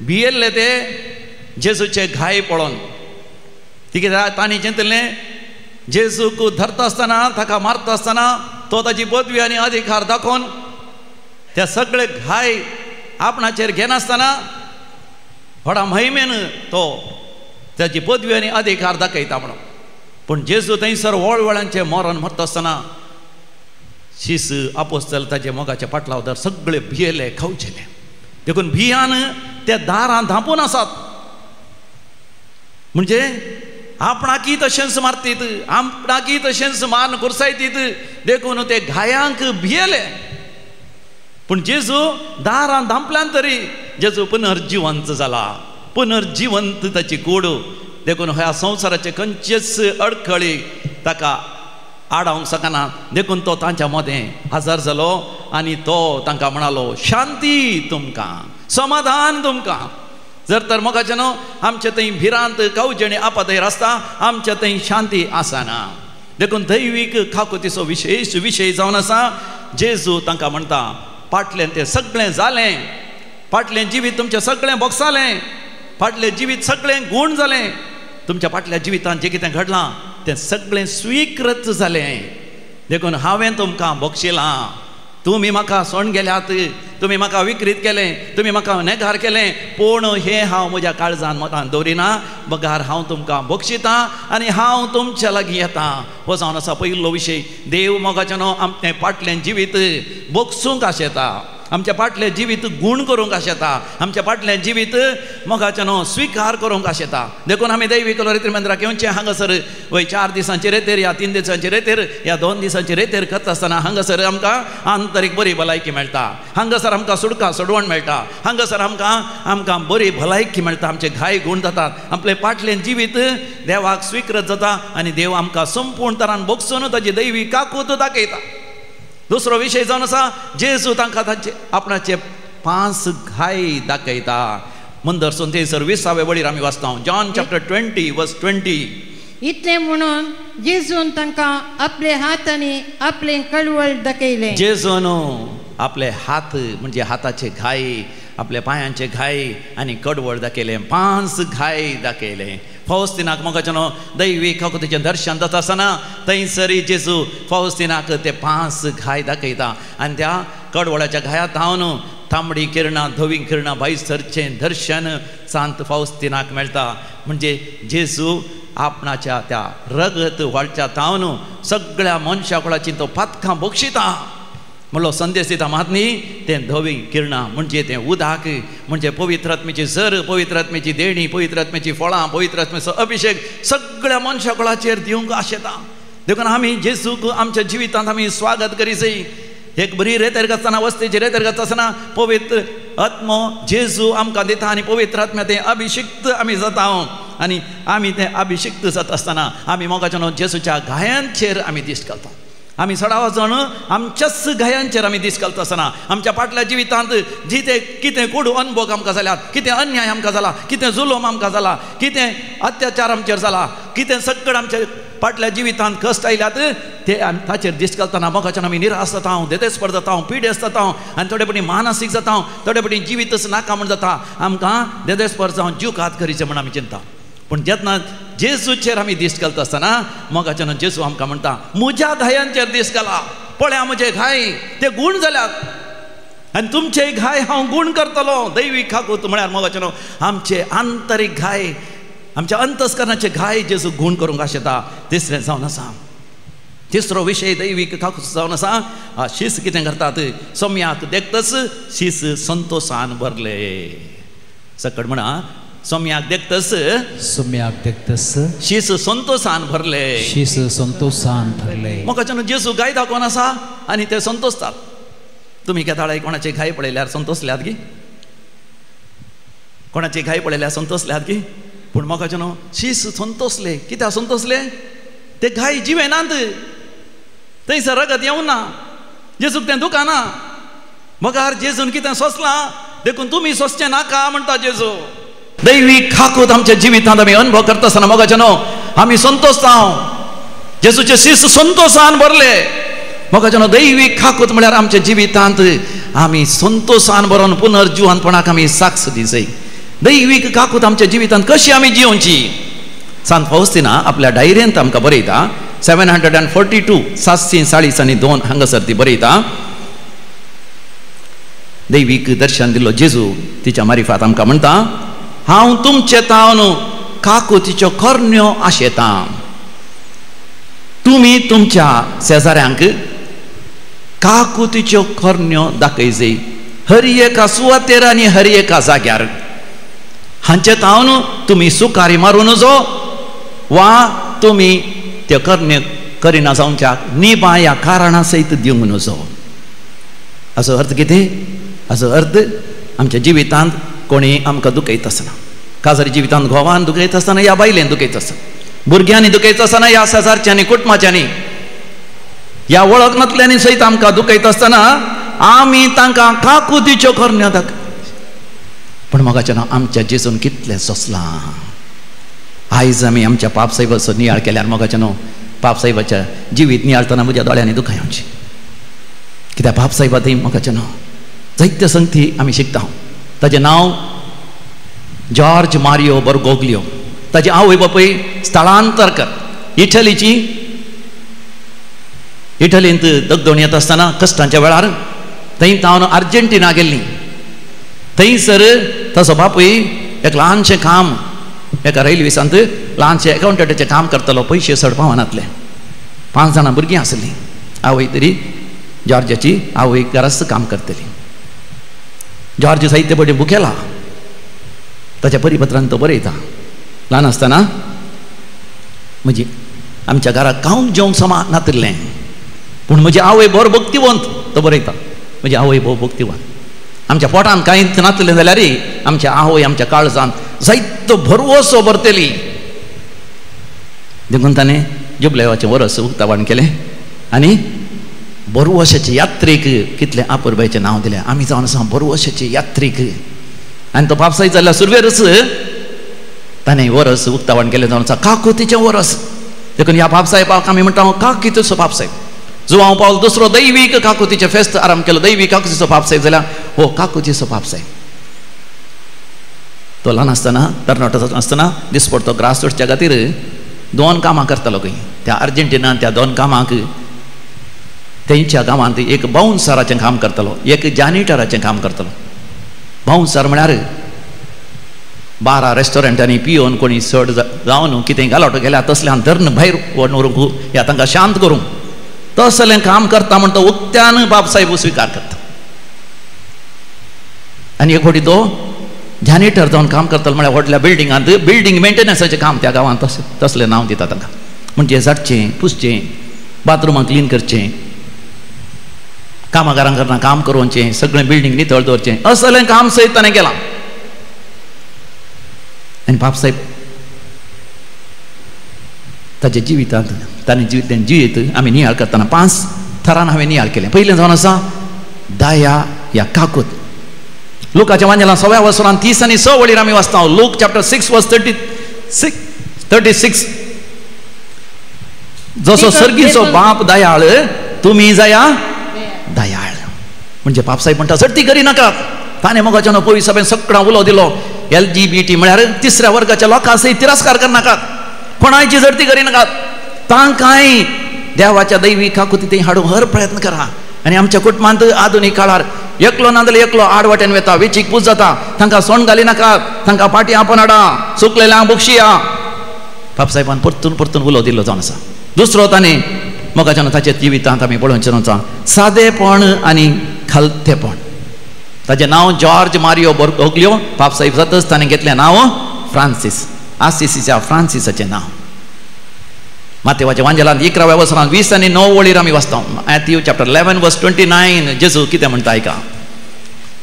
भियेल्ले ते जेजूचे घाय पळोवन. ती कित्याक तांणी चिंतलें, जेजूक धरता आसतना, ताका मारता आसतना तो ताची पदवी आनी अधिकार दाखोवन त्या सगळे घाय आपणाचेर घेनासतना व्हडा महिमेन तो ताची पदवी आनी अधिकार दाखयता म्हणून. पूण जेजू थंयसर वळवळांचें मरण मरता आसतना शीस आपोस्तल ताचे मोगाचे पाटलावदार सगळे भियेले, खावचेले. देखून भियान ते दारां धांपून आसात. म्हणजे आपणाकी तशेंच मारतीत, आपणाकी तशेंच मान कुर्सायतीत, देखून ते घायांक भियेले. पूण जेजू दारां धांपल्यान तरी जेजू पुनर्जिवंत जाला, पुनर्जिवंत ताची कूड. देखून ह्या संवसाराचे खंयचेच अडखळी ताका आडावंक शकना. देखून तो तांच्या मदें हजर जालो आनी तो तांकां म्हणालो, शांती तुमकां, समाधान तुमकां. जर तर मोगाचें न्हू आमचे थंय भिरांत कावजेणी आपतयर आसता, आमचे थंय शांती आसना. देखून दैवीक खाकुतीचो विशेश विशय जावन आसा. जेजू तांकां म्हणटा, पाटलें तें सगळें जालें, पाटलें जिवीत तुमचें सगळें बोगसालें, फाटलें जिवीत सगळें गूण जालें, तुमच्या फाटल्या जिवितांत जें कितें घडलां तें सगळें स्विकृत जालें, देखून हांवें तुमकां बक्षिलां. तुमी म्हाका सोण गेल्यात, तुमी म्हाका विकृत केलें, तुमी म्हाका नेगार केलें, पूण हें हांव म्हज्या काळजान मतान दवरिना, बगार हांव तुमकां बक्षितां आनी हांव तुमच्या लागीं येता. हो जावन आसा पयलो विशय. देव मोगाचें न्हू आमचें फाटलें जिवीत बक्षूंक आशेता, आमच्या फाटलें जिवीत गूण करूंक आशेता, आमच्या फाटलें जिवीत मोगाचें न्हू स्विकार करूंक आशेता. देखून आमी दैवीक लोरेत्री मंदिराक येवचें. हांगासर वय 4 दिसांचे रेतेर या 3 दिसांचे रेतेर या 2 दिसांचे रेतेर करता आसतना हांगासर आमकां आंतरीक बरी भलायकी मेळटा, हांगासर आमकां सुटका सोडवण मेळटा, हांगासर आमकां आमकां बरी भलायकी मेळटा, आमचे घाय गूण जातात, आपलें फाटलें जिवीत देवाक स्विकृत जाता आनी देव आमकां संपूर्ण तरान बगसून ताजी दैवी काकूत दाखयता. दुसरो विशय जावन आसा, जेजू तांकां तांचे आपणाचे 5 घाय दाखयता. मंदरसून थंयसर 20वे वळीर आमी वाचता, जॉन चॅप्टर 20 वर्स 20. इतलें म्हणून जेजून तांकां आपले हात आनी आपलें कळवळ दाखयलें. जेजून आपले हात म्हणजे हाताचे घाय, आपल्या पांयांचे घाय आनी कडवळ दाखयलें, 5 घाय दाखयले. फावस्तिनाक मोगाचें न्हू दैवी काकुतीचें दर्शन जाता आसतना थंयसरी जेजू फावस्तिनाक ते 5 घाय दाखयता आनी त्या कडवळाच्या घायात धांवन तांबडी किरणां धवी किरणां भायर सरचें दर्शन सांत फावस्तिनाक मेळटा. म्हणजे जेजू आपणाच्या त्या रगत व्हाळच्या धांवन सगळ्या मनशा कुळाची तो पातकां बक्षिता म्हणलो संदेश दिता. मात न्ही तें धवी किरणां म्हणजे तें उदक म्हणजे पवित्र आत्म्याची झर, पवित्र आत्म्याची देणी, पवित्र आत्म्याची फळां, पवित्र आत्म्याचो अभिशेक सगळ्या मनशा कुळाचेर दिवंक आशेता. देखून आमी जेजूक आमच्या जिवितांत आमी स्वागत करी जाय. एक बरी रेतेर आसतना, वस्तीची रेतेर आसतना पवित्र आत्मो जेजू आमकां दिता आनी पवित्र आत्म्या तें अभिशिक्त आमी जाता आनी आमी तें अभिशिक्त जाता आसतना आमी मोगाच्या न्हू जेजूच्या घायांचेर आमी दिश्ट घालता. आमी सडावा जाण आमच्याच घायांचेर आमी दीस घालता आसतना आमच्या फाटल्या जिवितांत जिते कितें कोडू अनभोग आमकां जाल्यात, कितें अन्याय आमकां जाला, कितें जुलूम आमकां जाला, कितें अत्याचार आमचेर जाला, कितें सगळें आमच्या फाटल्या जिवितांत कश्ट आयल्यात ते ताचेर दीस घालतना मोगाच्यान आमी निराश जाता, देदेस्पर जाता, पिडेस्त जाता आनी थोडे पटी मानसीक जाता, थोडे पटी जिवीतच नाका म्हूण जाता, आमकां देदेस्पर जावन जीव घात करीचें म्हूण आमी चिंता. पूण जेन्ना जेजूचेर आमी दीस घालता आसतना मोगाच्यान जेजू आमकां म्हणटा, म्हज्या घायांचेर दीस घाला, पळया म्हजे घाय ते गूण जाल्यात आनी तुमचे घाय हांव गूण करतलो. दैवी काकूत म्हळ्यार मोगाच्यान आमचे आंतरीक घाय, आमच्या अंतस्करणाचे घाय जेजू गूण करूंक आशेता. तिसरें जावन आसा, तिसरो विशय दैवीक काकूत जावन आसा, शीस कितें करतात, सोम्याक देखतच शीस संतोसान भरले. सकट म्हणा, सोम्याक देखतस, सोम्याक देखतस शीस संतोसान भरले, शीस संतोसान भरले. मोगाच्यान जेजू गाय दाखोवन आसा आनी ते संतोसतात. तुमी केदाळाय कोणाचे घाय पळयल्यार संतोसल्यात की? कोणाचे घाय पळयल्यार संतोसल्यात की? पूण मोगाच्यान शीस संतोसले. कित्याक संतोसले? ते घाय जिवे नात, थंयसर रगत येवना, जेजूक तें दुखाना. मगार जेजून कितें सोंसलां देखून तुमी सोंसचें नाका म्हणटा जेजू. दैवी काकूत आमच्या जिवितांत आमी अनुभव करता आसतना मोगाचें न्हू आमी संतोसता. जेजूचे शीस संतोसान भरले. मोगाचें न्हू दैवी काकूत म्हळ्यार आमच्या जिवितांत आमी संतोसान भरून पुनर्जिवनपणाक आमी साक्ष दिसय. दैवीक काकूत आमच्या जिवितांत कशी आमी जियोवची, सांत फावस्तिना आपल्या डायरेंत आमकां बरयता, 742 742 हांगासर ती बरयता. दैवीक दर्शन दिल्लो जेजू तिच्या मारिफात आमकां म्हणटा, हांव तुमचे तावन काकुतीच्यो करण्यो आशेतां, तुमी तुमच्या शेजाऱ्यांक काकुतीच्यो करण्यो दाखयजे, हर एका सुवातेर आनी हर एका जाग्यार. हांचे तावन तुमी सुकारी मारूं नजो वा तुमी त्यो करण्यो करिना जावच्याक निबा ह्या कारणा सयत दिवंक नजो. हाचो अर्थ कितें? हाचो अर्थ आमच्या जिवितांत कोणी आमकां दुखयत आसना, काजारी जिवितांत घोवान दुखयत आसतना ह्या बायलेन दुखयत आसतना, भुरग्यांनी दुखयत आसतना ह्या शेजारच्यांनी, कुटुंबाच्यांनी, ह्या वळख नातल्यांनी सयत आमकां दुखयत आसतना आमी तांकां काकुतीच्यो करण्यो दाखय. पूण मोगाच्यान आमच्या जेजून कितलें सोंसलां. आयज आमी आमच्या पापसाहेबाचो नियाळ केल्यार मोगाच्यान पापसाहेबाच्या जिवीत नियाळतना म्हज्या दोळ्यांनी दुखां येवची. कित्याक पापसाहेबा थंय मोगाच्यान जायते संगती आमी शिकता. ताजें नांव जॉर्ज मारियो बर्गोग्लियो ताजी आवय बापूय स्थलांतर कर इटलीची इटलींत दगदोण येता आसतना कश्टांच्या वेळार थंय तावन अर्जेंटिना गेल्ली. थंयसर ताचो बापूय एक ल्हानशें काम एका रेल्वेसांत ल्हानशें एकावंटंटाचें काम करतालो. पयशे चड पावनातले. 5 जाणां भुरगीं आसलीं. आवय तरी जॉर्जाची आवय घराच काम करतली. जॉर्ज साहित्य पटी बुकेला ताच्या परिपत्रान तो बरयता, ल्हान आसतना म्हजी आमच्या घराक खावंक जेवंक समा नातिल्लें, पूण म्हजी आवय बरो भक्तिवंत. तो बरयता, म्हजी आवय भोव भक्तिवंत. आमच्या पोटान कांयच नातलें जाल्यार आमच्या आवय आमच्या काळजांत जायतो भरवसो भरतली. देखून ताणें जुबलेवाचें वरस उक्तावण केलें आनी बरवशाचे यात्रेक कितलें आपुरबायचें नांव दिलें. आमी जावन आसा बरवशाचे यात्रेक. आनी तो पापसाय जाल्यार सुरवेरच ताणें वरस उक्तावण केलें जावन आसा काकुतीचें वरस. देखून ह्या पापसाहेबाक आमी म्हणटा काकीचो पापसाहेब. जुवांव पावल दुसरो दैवीक काकुतीचें फेस्त आराम केलो. दैवीक काकुतीचो पापसाहेब जाल्यार हो काकुतीचो पापसाहेब. तो ल्हान आसतना तरणाटो आसतना दिसपडतो ग्रास सोडच्या खातीर 2 कामां करतालो खंय त्या अर्जेंटिनान. त्या 2 कामांक तेंच्या गांवांत एक बाउन्सराचें काम करतालो, एक जॅनिटराचें काम करतालो. बाउन्सर म्हळ्यार 12 रेस्टॉरंटांनी पियोवन कोणी चड जावन कितें घालोटो गेल्यार तसल्यान धरून भायर व्हरून व्हरूंक या तांकां शांत करूंक तसलें काम करता म्हण तो उक्त्यान बाबसाहेब स्विकार करता. आनी एक फावटी तो जॅनिटर जावन काम करतालो म्हळ्यार व्हडल्या बिल्डिंगांत बिल्डींग मेंटेनन्साचें काम त्या गांवांत तसलें नांव दिता तांकां. म्हणजे झाडचें, पुसचें, बाथरुमां क्लीन करचें, कामागारां करना काम करोवचें, सगळें बिल्डींग नितळ दवरचें, असलें काम सयत ताणें केलां. आनी बापसाहेब ताच्या जिवितांत ताणें जिवितांत जिवीत आमी नियाळ करतना 5 थरान हांवें नियाळ केलें. पयलें जावन आसा दया या काकूत. लुकाच्या वांजेलां 6व्या वसरान 30 आनी 6 वळीर आमी वाचता. लूक चॅप्टर 6 वर्स 36. जसो सर्गीचो बाप दयाळ तुमी जाया दयाळ. म्हणजे बापसाहेब म्हणटा सर्ती करी नाका. ताणें मोगाच्यान पयस सभेन सगळां उलो दिलो. LGBT म्हळ्यार 3ऱ्या वर्गाच्या लोकां सयत तिरस्कार करनाकात, कोणायची जडती करी नाकात, तांकांय देवाच्या दैवी काकुती थंय हाडूंक हर प्रयत्न करा. आनी आमच्या कुटुंबांत आधुनीक काळार एकलो ना जाल्यार एकलो आड वाटेन वता, वेचीक पूज जाता, तांकां सोंड घाली नाकात, तांकां पाटी आपोवन हाडा, चुकलेल्यांक बक्षिया. बापसाहेबान परतून परतून उलो दिल्लो जावन आसा. दुसरो ताणें मोगाच्यान ताच्या जिवितांत आमी पळोवचें आसा सादेपण आनी खालतेपण. ताचें नांव जॉर्ज मारियो बर्गोग्लियो. बापसाहेब जातच ताणें घेतलें नांव फ्रांसीस, आसिसीच्या फ्रांसिसाचें नांव. मातेवाच्या वांजेलांत 11व्या वसरांत 20 आनी 9 वळीर आमी वाचता. मॅथ्यू चॅप्टर 11 वर्स 29. जेजू कितें म्हणटा आयका.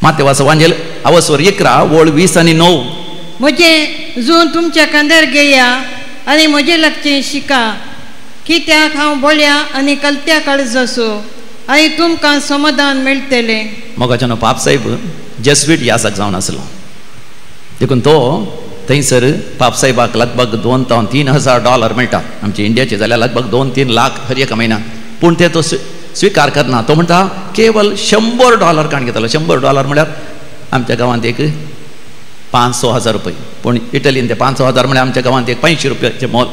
मातेवाचो वांजेल अवसर 11 वळ 20 आनी 9. म्हजें जून तुमच्या खांद्यार घेया आनी म्हजे लागचें शिका, कित्याक हांव बोळ्या आनी कलत्या काळजाचो आनी तुमकां समाधान मेळटलें. मोगाच्यानो पापसाहेब जेस्वीट यासक जावन आसलो. देखून तो थंयसर पापसाहेबाक लगभग 2 ते 3 हजार डॉलर मेळटा. आमचे इंडियाचे जाल्यार लगभग 2-3 लाख हर एका म्हयन्याक. पूण ते तो स्विकार करना. तो म्हणटा केवल $100 काण घेतालो. $100 म्हळ्यार आमच्या गांवांत एक 5-6 हजार रुपये, पूण इटलीन ते 5-6 हजार म्हळ्यार आमच्या गांवांत एक 500 रुपयाचें मोल.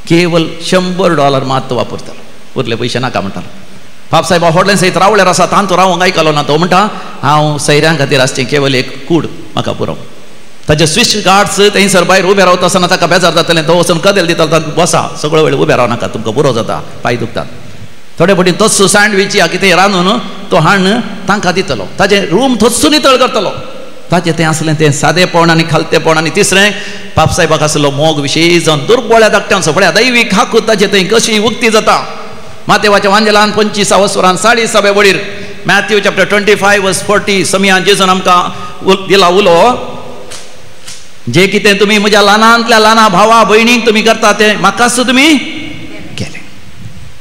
केवल $100 मात तो वापरतालो, उरले पयशे नाका म्हणटालो. बापसाहेबा व्हडलें सयत रावळ्यार आसा तांचो रावंक आयकलो ना. तो म्हणटा हांव सैऱ्यां खातीर आसचें केवल एक कूड म्हाका पुरो. ताचे स्विस गार्ड्स थंयसर भायर उबे रावता आसतना ताका बेजार जातलें. तो वचून कदेल दितालो, तांकां बसा, सगळो वेळ उबे रावनाका, तुमकां पुरो जाता, पांय दुखतात. थोडे फावटी तस्सो सँडवीच या कितें रांदून तो हाडून तांकां दितलो. ताचें रूम तस्सो नितळ करतलो. ताचें तें आसलें तें सादेपण आनी खालतेपण. आनी तिसरें बापसाहेबाक आसलो मोग विशेश जावन दुर्बोळ्या धाकट्यांचो. पळया दैवी काकूत ताचें थंय कशी उक्ती जाता. मातेवाच्या वांजेलान 25 वसरान 40व्या वळीर मॅथ्यू चॅप्टर 25 वर्स 40 समियान जेजून आमकां दिला उलो, जे कितें तुमी म्हज्या ल्हानांतल्या ल्हाना भावा भयणीक तुमी करता तें म्हाकाच तुमी केलें.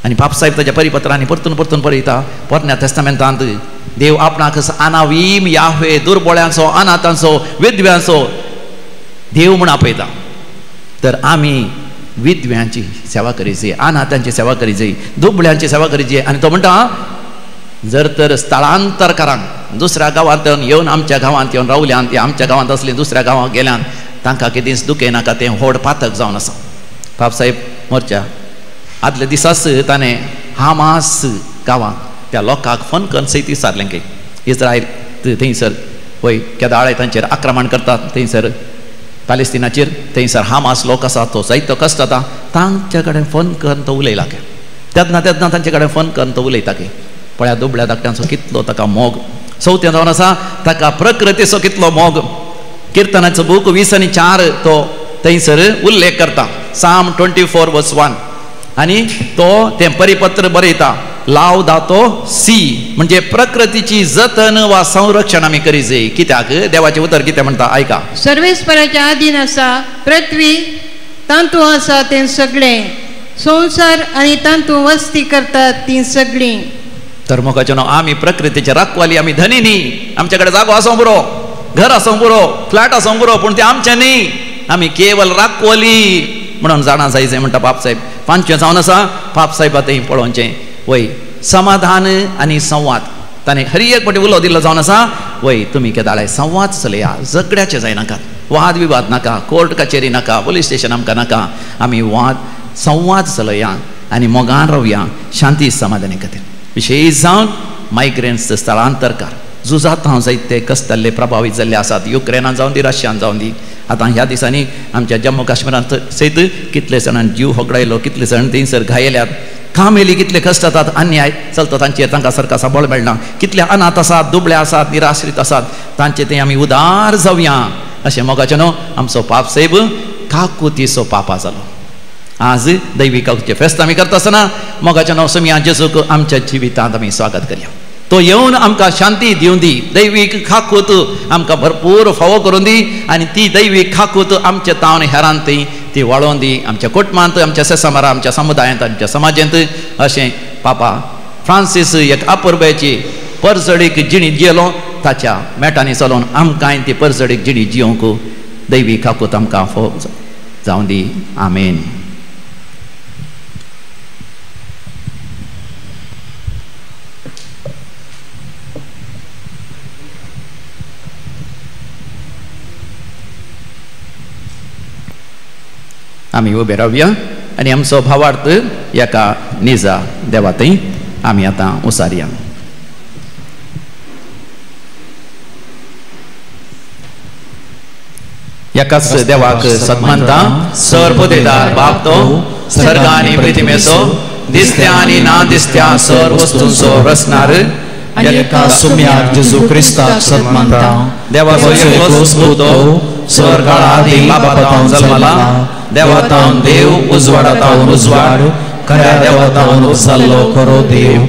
आनी बापसाहेब ताच्या परिपत्रांनी परतून परतून पळयता पोरण्या तेस्तामेंतांत देव आपणाक अनावीम याहवे दुर्बोळ्यांचो, अनाथांचो, विधव्यांचो देव म्हूण आपयता. तर आमी विधव्यांची सेवा करीची, अनाथांची सेवा करीची, दुबळ्यांची सेवा करीची. आनी तो म्हणटा जर तर स्थळांतरकारांक दुसऱ्या गांवांत येवन आमच्या गांवांत येवन रावल्यान, ती आमच्या गांवांत आसली दुसऱ्या गांवांत गेल्यान तांकां कितेंच दुखय नाका, तें व्हड पातक जावन आसा. बापसाहेब मोर्चा आदल्या दिसाच ताणें हामास गांवांत त्या लोकांक फोन करून सयत विचारलें की इस्रायल थंयसर वय केदाळे तांचेर आक्रमण करतात, थंयसर पॅलेस्टिनाचेर थंयसर हामास लोक आसा तो जायतो कश्ट जाता, तांचे कडेन फोन करून तो उलयला की तेन्ना तेन्ना तांचे कडेन फोन करून तो उलयता की पळया दुबळ्या धाकट्यांचो कितलो ताका मोग. चवथें जावन आसा ताका प्रकृतीचो कितलो मोग. किर्तनाचो बूक 20:4 तो थंयसर उल्लेख करता, साम 24:1, आनी तो तें परिपत्र बरयता लाव दातो सी, म्हणजे प्रकृतीची जतन वा संरक्षण आमी करी जाय. कित्याक देवाचें उतर कितें म्हणटा आयका, सर्वेस्पराच्या आदीन आसा पृथ्वी, तांतू आसा तें सगळें, संवसार आनी तांतू वस्ती करतात तीं सगळीं. तर मोगाचें नांव आमी प्रकृतीचे राखवाली, आमी धनी न्ही. आमचे कडेन जागो आसूंक पुरो, घर आसूंक पुरो, फ्लॅट आसूंक पुरो, पूण तें आमचें न्ही, आमी केवल राखवली म्हणून जाणा जाय जाय म्हणटा बापसाहेब. पांचवें जावन आसा बापसाहेबा थंय पळोवचें वय समाधान आनी संवाद. ताणें हर एक फावटी उलो दिल्लो जावन आसा वय तुमी केदाळे संवाद चलया, झगड्याचे जायनाकात, वाद विवाद नाका, कोर्ट कचेरी नाका, पोलीस स्टेशन आमकां नाका, आमी वाद संवाद चलया आनी मोगान रावया शांती समाधानी खातीर. विशेश जावन मायग्रंट्स स्थळांतरकार झुजात हांव जायते कसतल्ले प्रभावीत जाल्ले आसात, युक्रेनान जावन दी, रशियान जावन दी. आतां ह्या दिसांनी आमच्या जम्मू काश्मीरांत सयत कितले जाणांनी जीव होगडायलो, कितले जाण थंयसर घायल्यात, कामेली कितले कश्ट जातात, अन्याय चलता तांचेर, तांकां सरकार सांबाळ मेळना, कितले अनाथ आसात, दुबळे आसात, निराश्रीत आसात, तांचे थंय आमी उदार जावया अशें मोगाचें न्हू आमचो पापसाहेब काकुतीचो पापा जालो. आज दैवी काकुतीचें फेस्त आमी करता आसतना मोगाचें नांव समिया जेजूक आमच्या जिवितांत आमी स्वागत करया. तो येवन आमकां शांती दिवन दी, दैवीक खाकूत आमकां भरपूर फावो करून दी, आनी ती दैवीक खाकूत आमच्या तावन हेरांत ती वाळोवन दी, आमच्या कुटुंबांत, आमच्या सेसामारा, आमच्या समुदायांत, आमच्या समाजांत. अशें पापा फ्रांसीस एक अपुरबायेची परजडीक जिणी जियेलो, ताच्या मेटांनी चलोवन आमकांय ती परजडीक जिणी जियोंक दैवीक खाकूत आमकां फावो जावन दी. आमेन. आमी उबे रावया आनी आमचो भावार्थ एका निजा देवा थंय आमी आतां उसारया. एकाच देवाक सन्मानता सर पुदेदार बाप तो सर्ग आनी पृथ्वीचो दिसत्या आनी ना दिसत्या सर वस्तूंचो रचणार, एका सुम्याक जेजू क्रिस्ताक सन्मानता देवाचो एकलोच पूत तो सर काळा आदीं बापा जल्मला, देवातावन देव, उजवाडातावन उजवाड, खऱ्या देवातावन उपजाल्लो खरो देव,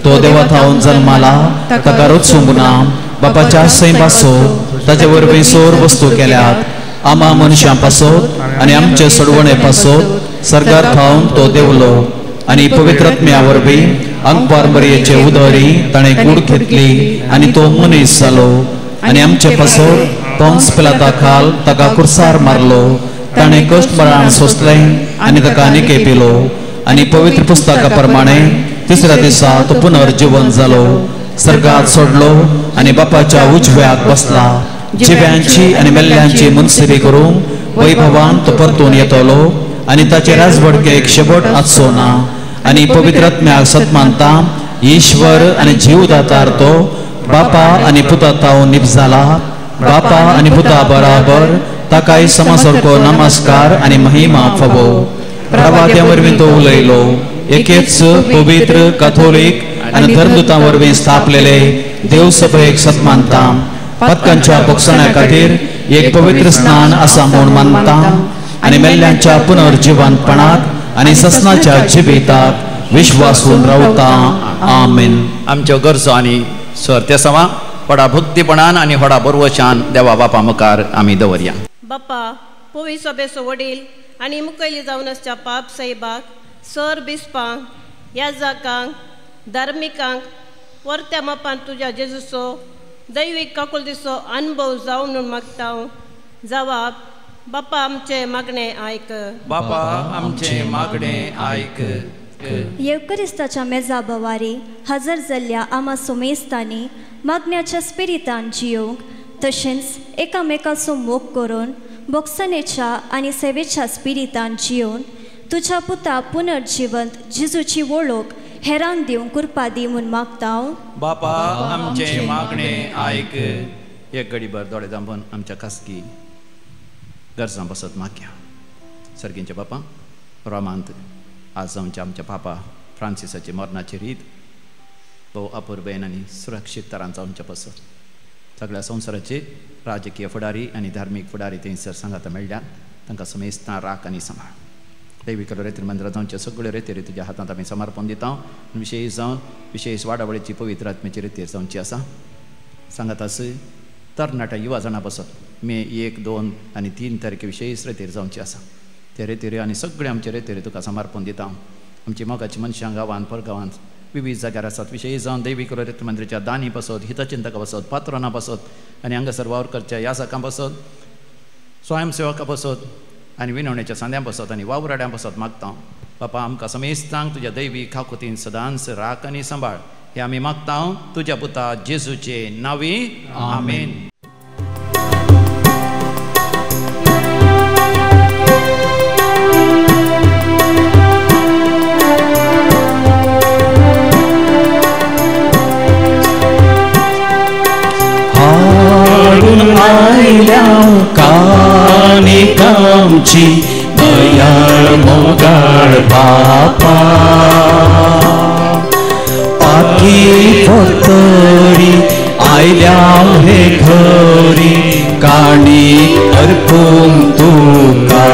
तो देवातावन जल्माला, ताका रचूंक ना, बापाच्या सैमासो ताचे वरवीं सोर वस्तू केल्यात, आमा मनशां पासत आनी आमचे सोडवणे पासत सर्गार थावन तो देवलो, आनी पवित्र आत्म्या वरवीं अंकपार मरयेचे उदरी ताणें कूड घेतली आनी तो मनीस जालो, आनी आमचे पासत पोन्स पिलाता खाल ताका कुर्सार मारलो, ताणें कश्ट मरण सोंसलें आनी ताका निके पिलो, आनी पवित्र पुस्तका प्रमाणे तिसऱ्या दिसा तो पुनर्जीवन जालो, सर्गात सोडलो आनी बापाच्या उजव्याक बसला, जिव्यांची आनी मेल्ल्यांची मुनसिबी करूंक वैभवान तो परतून येतलो, आनी ताचे राजवडकेक शेवट आसचो ना, आनी पवित्र आत्म्याक सत्मानता ईश्वर आनी जीवदातार तो बापा आनी पुता तावन निपजाला, बापा आनी पुता बराबर ताकाय समासारको नमस्कार आनी महिमा फावो. प्रवाद्या वरवीं तो उलयलो, एकेच पवित्र कथोलीक आनी धर्मदूतां वरवीं स्थापलेले देवसभेक सत्मानता, पदकांच्या बोगसण्या खातीर एक पवित्र स्नान आसा म्हूण मानता, आनी मेल्ल्यांच्या पुनर्जिवनपणाक आनी ससनाच्या जिविताक विश्वासून रावता. आमेन. आमच्यो गरजो आनी सर ते सवा व्हडा भक्तीपणान आनी व्हडा बरवशान देवा बापा मुखार आमी दवरया. बापा पोवी सभेचो वडील आनी मुखेली जावन आसच्या पाप साहेबाक, सर बिस्पांक, याजाकांक, धार्मिकांक वर्त्या मापान तुज्या जेजूचो दैवीक काकुळतीचो अनुभव जावं म्हणून मागता. जवाब बापा आमचें मागणें आयक. बापा आमचें मागणें आयक. येवकरिस्ताच्या मेजा बवारी हजर जाल्ल्या आमा सोमेस्तांनी मागण्याच्या स्पिरितान जियोंक तशेंच एकामेकाचो मोग करून बोगसणेच्या आनी सेवेच्या स्पिरितान जियोवन तुज्या पुता पुनर्जिवंत जिजूची वळख हेरांक दिवंक कृपा दी म्हूण मागता. बापा आमचें मागणें आयक. एक घडीभर दोळे धांपून आमच्या खासगी गरजां बसत मागया. सर्गींचे बापा, रोमांत आज आमच्या आमच्या पापा फ्रांसिसाची मरणाची रीत भोव अपुरबेन आनी सुरक्षीत तरान जावच्या पसत सगळ्या संवसाराचे राजकीय फुडारी आनी धार्मीक फुडारी थंयसर सांगाता मेळ्ळ्यात तांकां समेस्तां राख आनी सांबाळ. दैवीक रेतीर मंदिरां जावचे सगळ्यो रेतीर तुज्या हातांत आमी समर्पण दिता. विशेश जावन विशेश वाडावळीची पवित्र आत्म्याची रेतीर जावची आसा. सांगात आस तरणाट्या युवा जाणां बसत मे 1, 2 आनी 3 तारखे विशेश रेतीर जावची आसा. ते रेतीर आनी सगळे आमचे रेतीर तुका समर्पण दिता. आमची मोगाची मनशां गांवांत परगांवांत विविध जाग्यार आसात. विशेश जावन दैवीक रेतीर मंदिराच्या दानी बसत, हितचिंतका बसत, पात्रां बसत आनी हांगासर वावर करच्या यासकां बसत, स्वयंसेवकां बसत आनी विनवणेच्या सांद्यां बसत आनी वावराड्यां बसत मागता. बापा आमकां समेस्तांक तुज्या दैवी खाकुतीन सदांच राख आनी सांबाळ हे आमी मागता तुज्या पुता जेजूचे नांवी. आमेन. कानिकामची दयाळ मोगाळ बापा, पाखी फतरी आयल्या हे घरी काणी अर्पून तुका.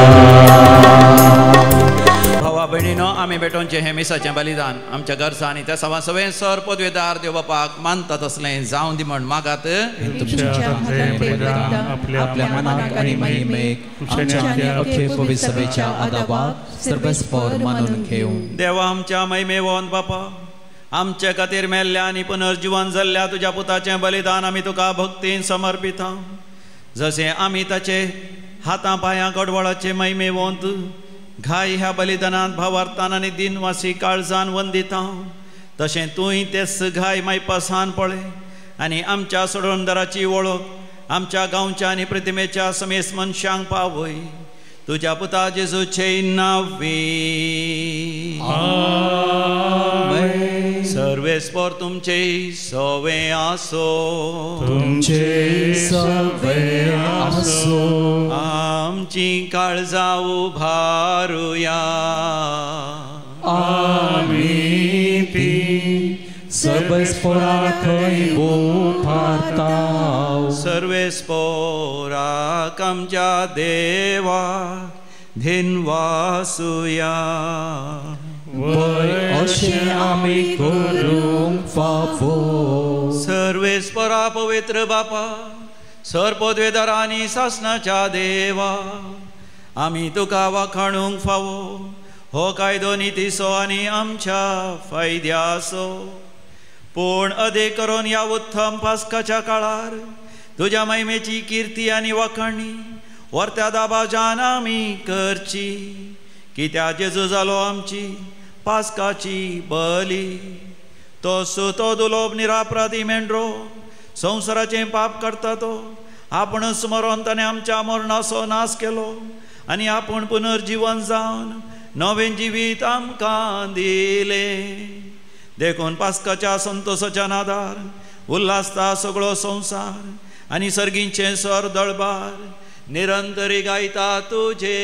भावा भयणीनो, आमी भेटोवचें हें मिसाचें बलिदान आमच्या गरजा आनी त्या सवा सवें सर पदवेदार देव बापाक मानता तसलें जावं दी म्हण मागात. आपल्या मनाक आनी महिमेक आमच्या अख्खे पवित्र सभेच्या आदाबाक सर्वस्पर मानून घेवं. देवा आमच्या महिमेवंत बापा, आमचे खातीर मेल्ल्या आनी पुनर्जिवन जाल्ल्या तुज्या पुताचें बलिदान आमी तुका भक्तीन समर्पिता. जशें आमी ताचे हातां पांयां गडवळाचे महिमेवंत घाय ह्या बलिदानांत भावार्थान आनी दिनवासी काळजान वंदिता, तशें तूंय तेच घाय मायपासान पळय आनी आमच्या सोडणदाराची वळख आमच्या गांवच्या आनी प्रतिमेच्या समेस मनशांक पावय. तुज्या पुता जेजूचे नांवी. आमेन. सर्वेस्पर तुमचे सवे आसो. तुमचे सवे आसो. आमची काळजां उभारुया. आमी ती सर्वेस्परा थंय उभारता. सर्वेस्पराक आमच्या देवा धिनवासुया. वय अशें आमी करूंक फावो. सर्वेस्परा पवित्र बापा, सर पदवेदार आनी सासणाच्या देवा, आमी तुका वाखाणूंक फावो हो कायदो नितीचो आनी आमच्या फायद्याचो. पूण अदीक करून ह्या उत्तम पास्काच्या काळार तुज्या महिमेची किर्ती आनी वाखाणी वर्त्या दाबाजान आमी करची. कित्याक जेजू जालो आमची पास्काची बली. तो सुतो दुलोब निरापराधी मेंढरो संवसाराचें पाप करता तो आपणच मरोन ताणें आमच्या मरणाचो नाश केलो आनी आपूण पुनर्जिवन जावन नवें जिवीत आमकां दिलें. देखून पास्काच्या संतोसाच्या नादार उल्हासता सगळो संवसार आनी सर्गींचें सर दळबार निरंतरी गायता तुजे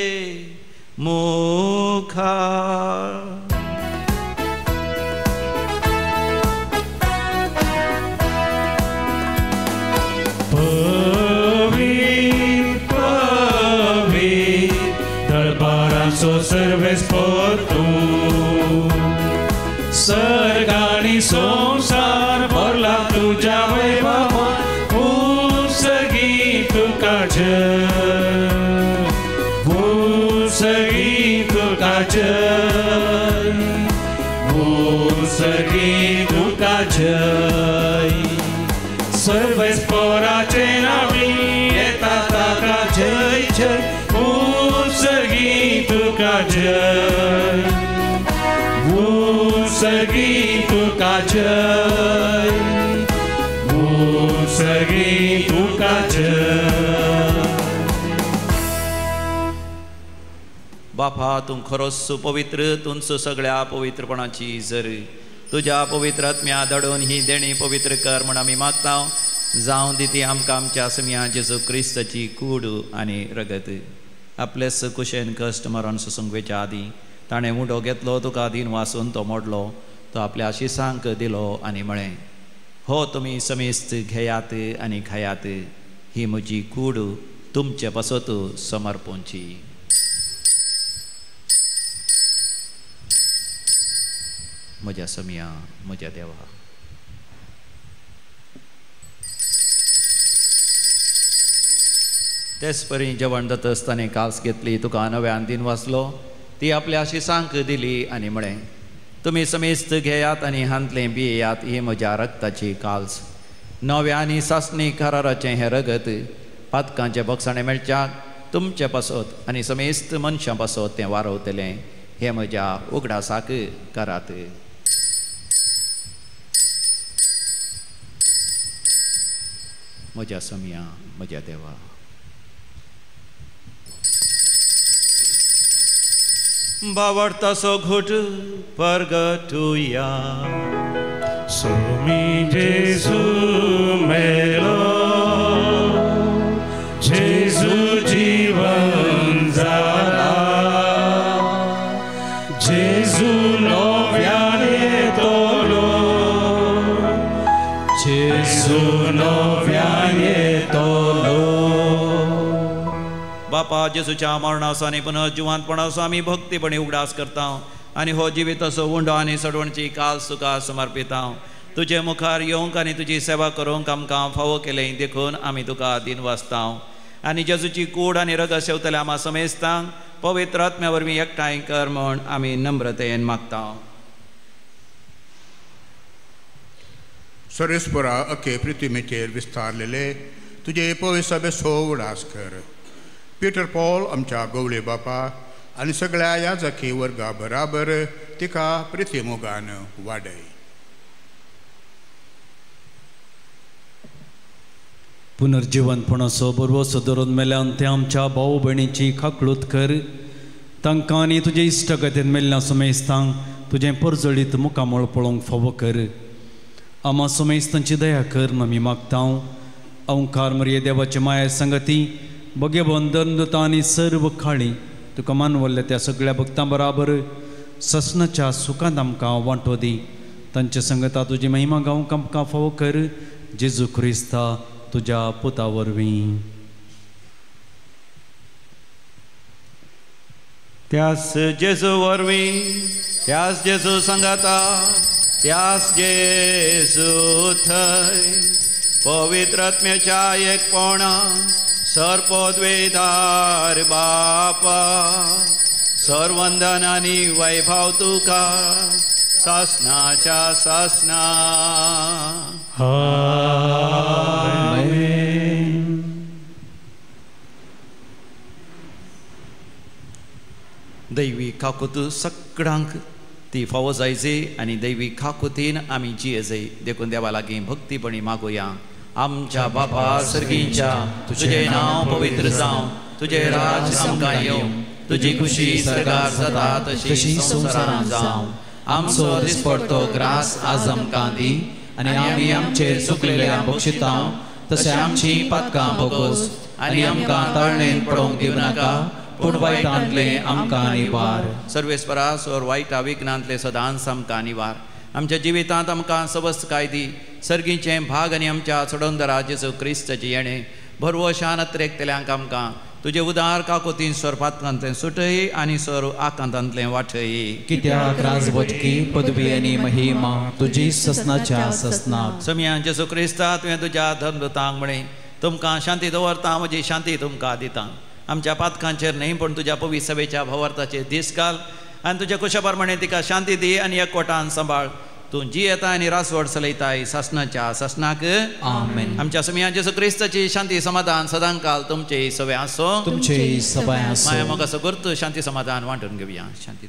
मुखार. पवित्र पवित्र दरबाराचो सर्वेस्पर तूं, सर्ग आनी संवसार भरला तुज्या वैभवान. उत्सर्गी तुका जय, उत्सर्गी तुका जय, उत्सर्गी तुका जय. सर्वेस्पराचे नांवी येता ताका जय जय, उत्सर्गी तुका जय, उत्सर्गी तुका जय, उत्सर्गी तुका जय। बापा तूं खरोच पवित्र, तुंच सगळ्या पवित्रपणाची जर तुज्या पवित्र आत्म्या धाडून ही देणी पवित्र कर म्हण आमी मागता। जावं दी ती आमकां आमच्या समिया जेजू क्रिस्ताची कूड आनी रगत। आपलेच कुशेन कश्ट मरण सोसूंक वेच्या आदीं ताणें उंडो घेतलो, तुका दीन वासून तो मोडलो, तो आपल्या शिसांक दिलो आनी म्हळें, हो तुमी समेस्त घेयात आनी खायात, ही म्हजी कूड तुमचे पासत समर्पूंची। म्हज्या समिया, म्हज्या देवा। तेच परी जेवण जाता आसतना कास घेतली, तुका नव्यान दीन वाचलो, ती आपल्या शिसांक दिली आनी म्हळें, तुमी समेस्त घेयात आनी हांतलें पियेयात, ही म्हज्या रक्ताची काल्स, नव्या आनी सासणी कराराचें हें रगत पातकांचे बक्षाणें मेळच्याक तुमचे पासत आनी समेस्त मनशां पासत तें वारवतलें, हें म्हज्या उगडासाक करात। म्हज्या समिया, म्हज्या देवा। बावडतासो घोट परगटुया, सोमी जेजू मेलो, जेजू जीवन जाला, जेजू नव्यान येतलो, जेजू नव्यान येतलो। बापा जेजूच्या मरणाचो आनी पुनर्जिवंतपणाचो आमी भक्तीपणी उगडास करता आनी हो जिविताचो उंडो आनी सडवणची काल तुका समर्पिता। तुजे मुखार येवंक आनी तुजी सेवा करूंक आमकां फावो केलें देखून आमी तुका दीन वाचता आनी जेजूची कूड आनी रगत शेवतल्या आमा समेस्तांक पवित्र आत्म्या वरवीं एकठांय कर म्हूण आमी नम्रतेन मागता। सर्वेस्परा अखे पृथ्वीचेर विस्तारलेले तुजे पवित्र सो उडास कर। पीटर पॉल आमच्या गवळे बापा आनी सगळ्या याजकी वर्गा बराबर तिका प्रितीमोगान वाडय। पुनर्जिवंतपणाचो बरवसो धरून मेल्यान ते आमच्या भाव भयणीची खाकळूत कर, तांकां आनी तुजे इश्टगतीन मेल्ल्या सुमेस्तांक तुजें परजळीत मुखामळ पळोवंक फावो कर। आमा सुमेस्तांची दया कर आमी मागता। ओंकार मरिये देवाचे माया संगती भगेबंदन दुता आनी सर्व खाळी तुका मानवल्ल्या त्या सगळ्या भक्तां बराबर ससनाच्या सुखांत आमकां वांटो दी। तांचे संगता तुजी महिमा गावंक आमकां फावो कर, जेजू क्रिस्ता तुज्या पुता वरवीं। त्यास जेजू वरवीं, त्यास जेजू सांगाता, त्यास जेजू थंय पवित्र आत्म्याच्या एकपणा सर्पद्वेदार बापा सर्वंदन आनी वैभव तुका सासनाच्या सासना। आमेन। दैवी काकूत सगळ्यांक ती फावो जायची आनी दैवी काकुतीन आमी जिये जाय देखून देवा लागीं भक्तीपणी मागुया। आमच्या बापा सर्गींच्या, तुजें नांव पवित्र जावं, तुजें राज आमकां येवं, तुजी खुशी सर्गार जाता तशी संवसारांत जावं। आमचो दिसपडतो ग्रास आज आमकां दी आनी आमी आमचेर चुकलेल्या बक्षिता तशें आमची पातकां भोगोस आनी आमकां ताळणेन पडोवंक दिवं नाका, पूण वायटांतलें आमकां निवार। सर्वेस्परा सोर वायटा विघ्नांतलें सदांच आमकां निवार। आमच्या जिवितांत आमकां सवस्तकाय दी, सर्गीचें भाग आनी आमच्या सोडोंदरा जेजू क्रिस्ताचें येणें भरवशान अत्रेकतल्यांक आमकां तुजे उदार काकोतीन सोरपातांतलें सुटय आनी सोर आकांतांतलें वाटय। कित्याक राजवटकी पदवी आनी महिमा तुजी ससनाच्या ससनाक। समिया जेजू क्रिस्ता तुवें तुज्या धर्मदूतांक म्हळें, तुमकां शांती दवरता, म्हजी शांती तुमकां दिता। आमच्या पातकांचेर न्हय पूण तुज्या पवित्र सभेच्या भावार्थाचेर दीस घाल आनी तुज्या कुशा प्रमाणे तिका शांती दी आनी एकवटान सांबाळ। तूं जियेता आनी रासवड चलयताय सासनाच्या सासनाक। आमेन। आमच्या समिया जेजू क्रिस्ताची शांती समाधान सदांकाल तुमचे सवे आसो, तुमचे सवे आसो। माया मोगाचो गुर्त शांती समाधान वांटून घेवया। शांती।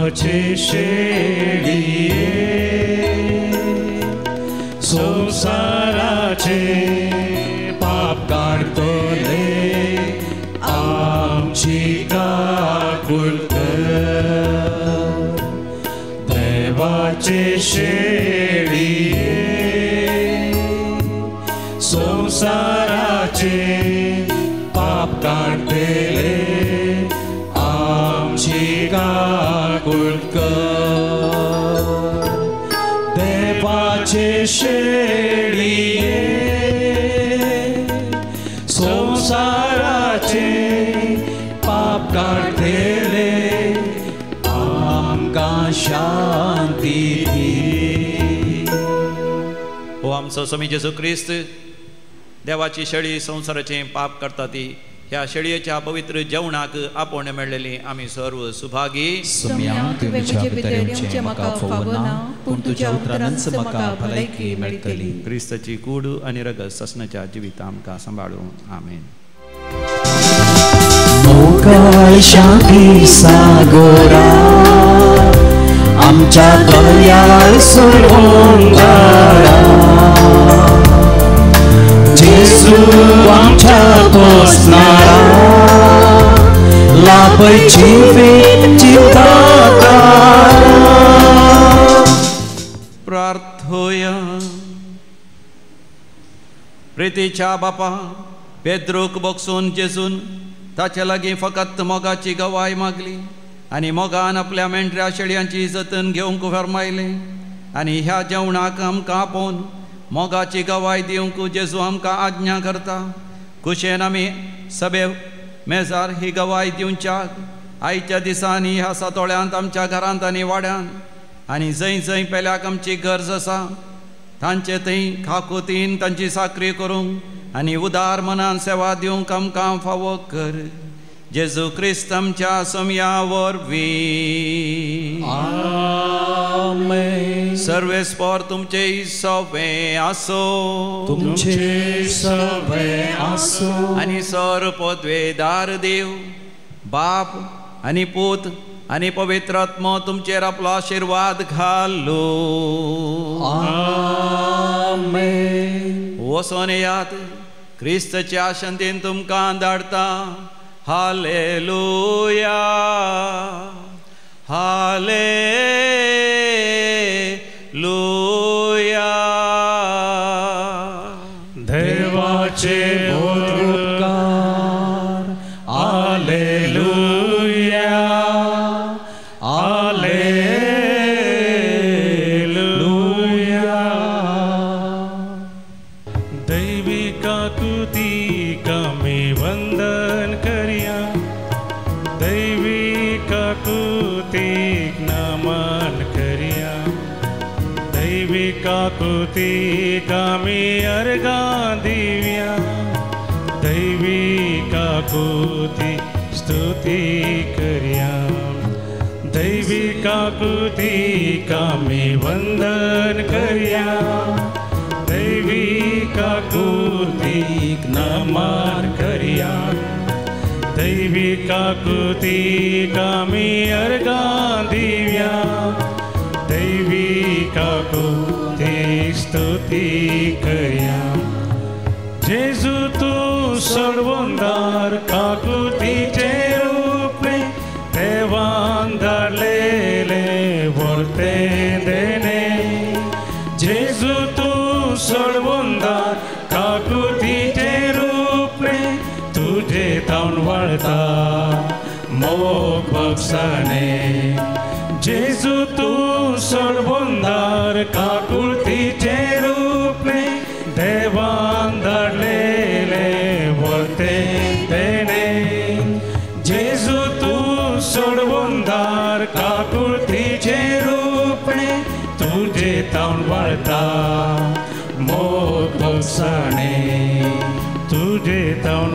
देवाचे शेळये संवसाराचे पाप काडटले आमची काकूळ कर देवाचे शेळये संवसाराचे पाप काडटले आमची काकूळ कर देवाचे शेळये संवसाराचे पाप काडटले आमकां शांती दी. हो आमचो स्वामी जेजू क्रिस्त देवाची शेळी संवसाराचें पाप करता ती ह्या शेळयेच्या पवित्र जेवणाक आपोवणें मेळ्ळेली आमी सर्व सुभागी. सोम्या तुवें म्हजे भितर येवचें म्हाका फावना पूण तुज्या उतरानच म्हाका भलायकी मेळटली. क्रिस्ताची कूड आनी रगत ससनाच्या जिविता आमकां सांबाळूं. आमेन. मोगाळ शांती सागोरा आमच्या दयाळ सोडवणारा जेजू आमच्या पोसणारा लाभय जिवीत जिवदातारा. प्रार्थोया. प्रितीच्या बापा पेद्रूक बोगसून जेजून ताचे लागीं फकत मोगाची गवाय मागली आनी मोगान आपल्या मेंढऱ्या शेळयांची जतन घेवंक फर्मायलें आनी ह्या जेवणाक आमकां आपोवन मोगाची गवाय दिवंक जेजू आमकां आज्ञा करता. कुशेन आमी सभे मेजार ही गवाय दिवच्याक आयच्या दिसांनी ह्या सातोळ्यांत आमच्या घरांत आनी वाड्यांत आनी जंय जंय पेल्याक आमची गरज आसा तांचे थंय खाकुतीन तांची साकरी करूंक आनी उदार मनान सेवा दिवंक आमकां फावो कर. जेजू क्रिस्त आमच्या सोम्या वरवीं. आमेन. सर्वेस्पोर तुमचे सवे आसो तुमचे सवे आसो आनी सर पदवेदार देव बाप आनी पूत आनी पवित्र आत्मो तुमचेर आपलो आशिर्वाद घालो. आमेन. वचोन येयात क्रिस्तच्या शांतीन तुमकां धाडटा. Hallelujah hallelujah. देवाचे उपकार. Hallelujah hallelujah. दैवी काकुती कामी वंदन करिया दैवी काकुतीक नमन करिया दैवी काकुती कामी अर्घां दिव्या दैवी काकुती स्तुती करिया दैवी काकुती कामी वंदन करिया दैवी काकुतीक नमन करिया दैवी काकुती कामी अर्घां दिव्या दैवी काकुती स्तुती करिया. जेजू तूं सोडवणदार काकुतीचे रूपे देवान धाडलेले वर्ते देणे जेजू तूं सोडवणदार काकुतीचे रूपे तुजे तावन वळता मोग भगसाणे जेजू तूं सोडवणदार काकुळतीचे रूपे देवान धाडलेले वर्ते देणे जेजू तूं सोडवणदार काकुळतीचे रूपे तुजे तावन वळता मोग भगसाणे तुजे तावन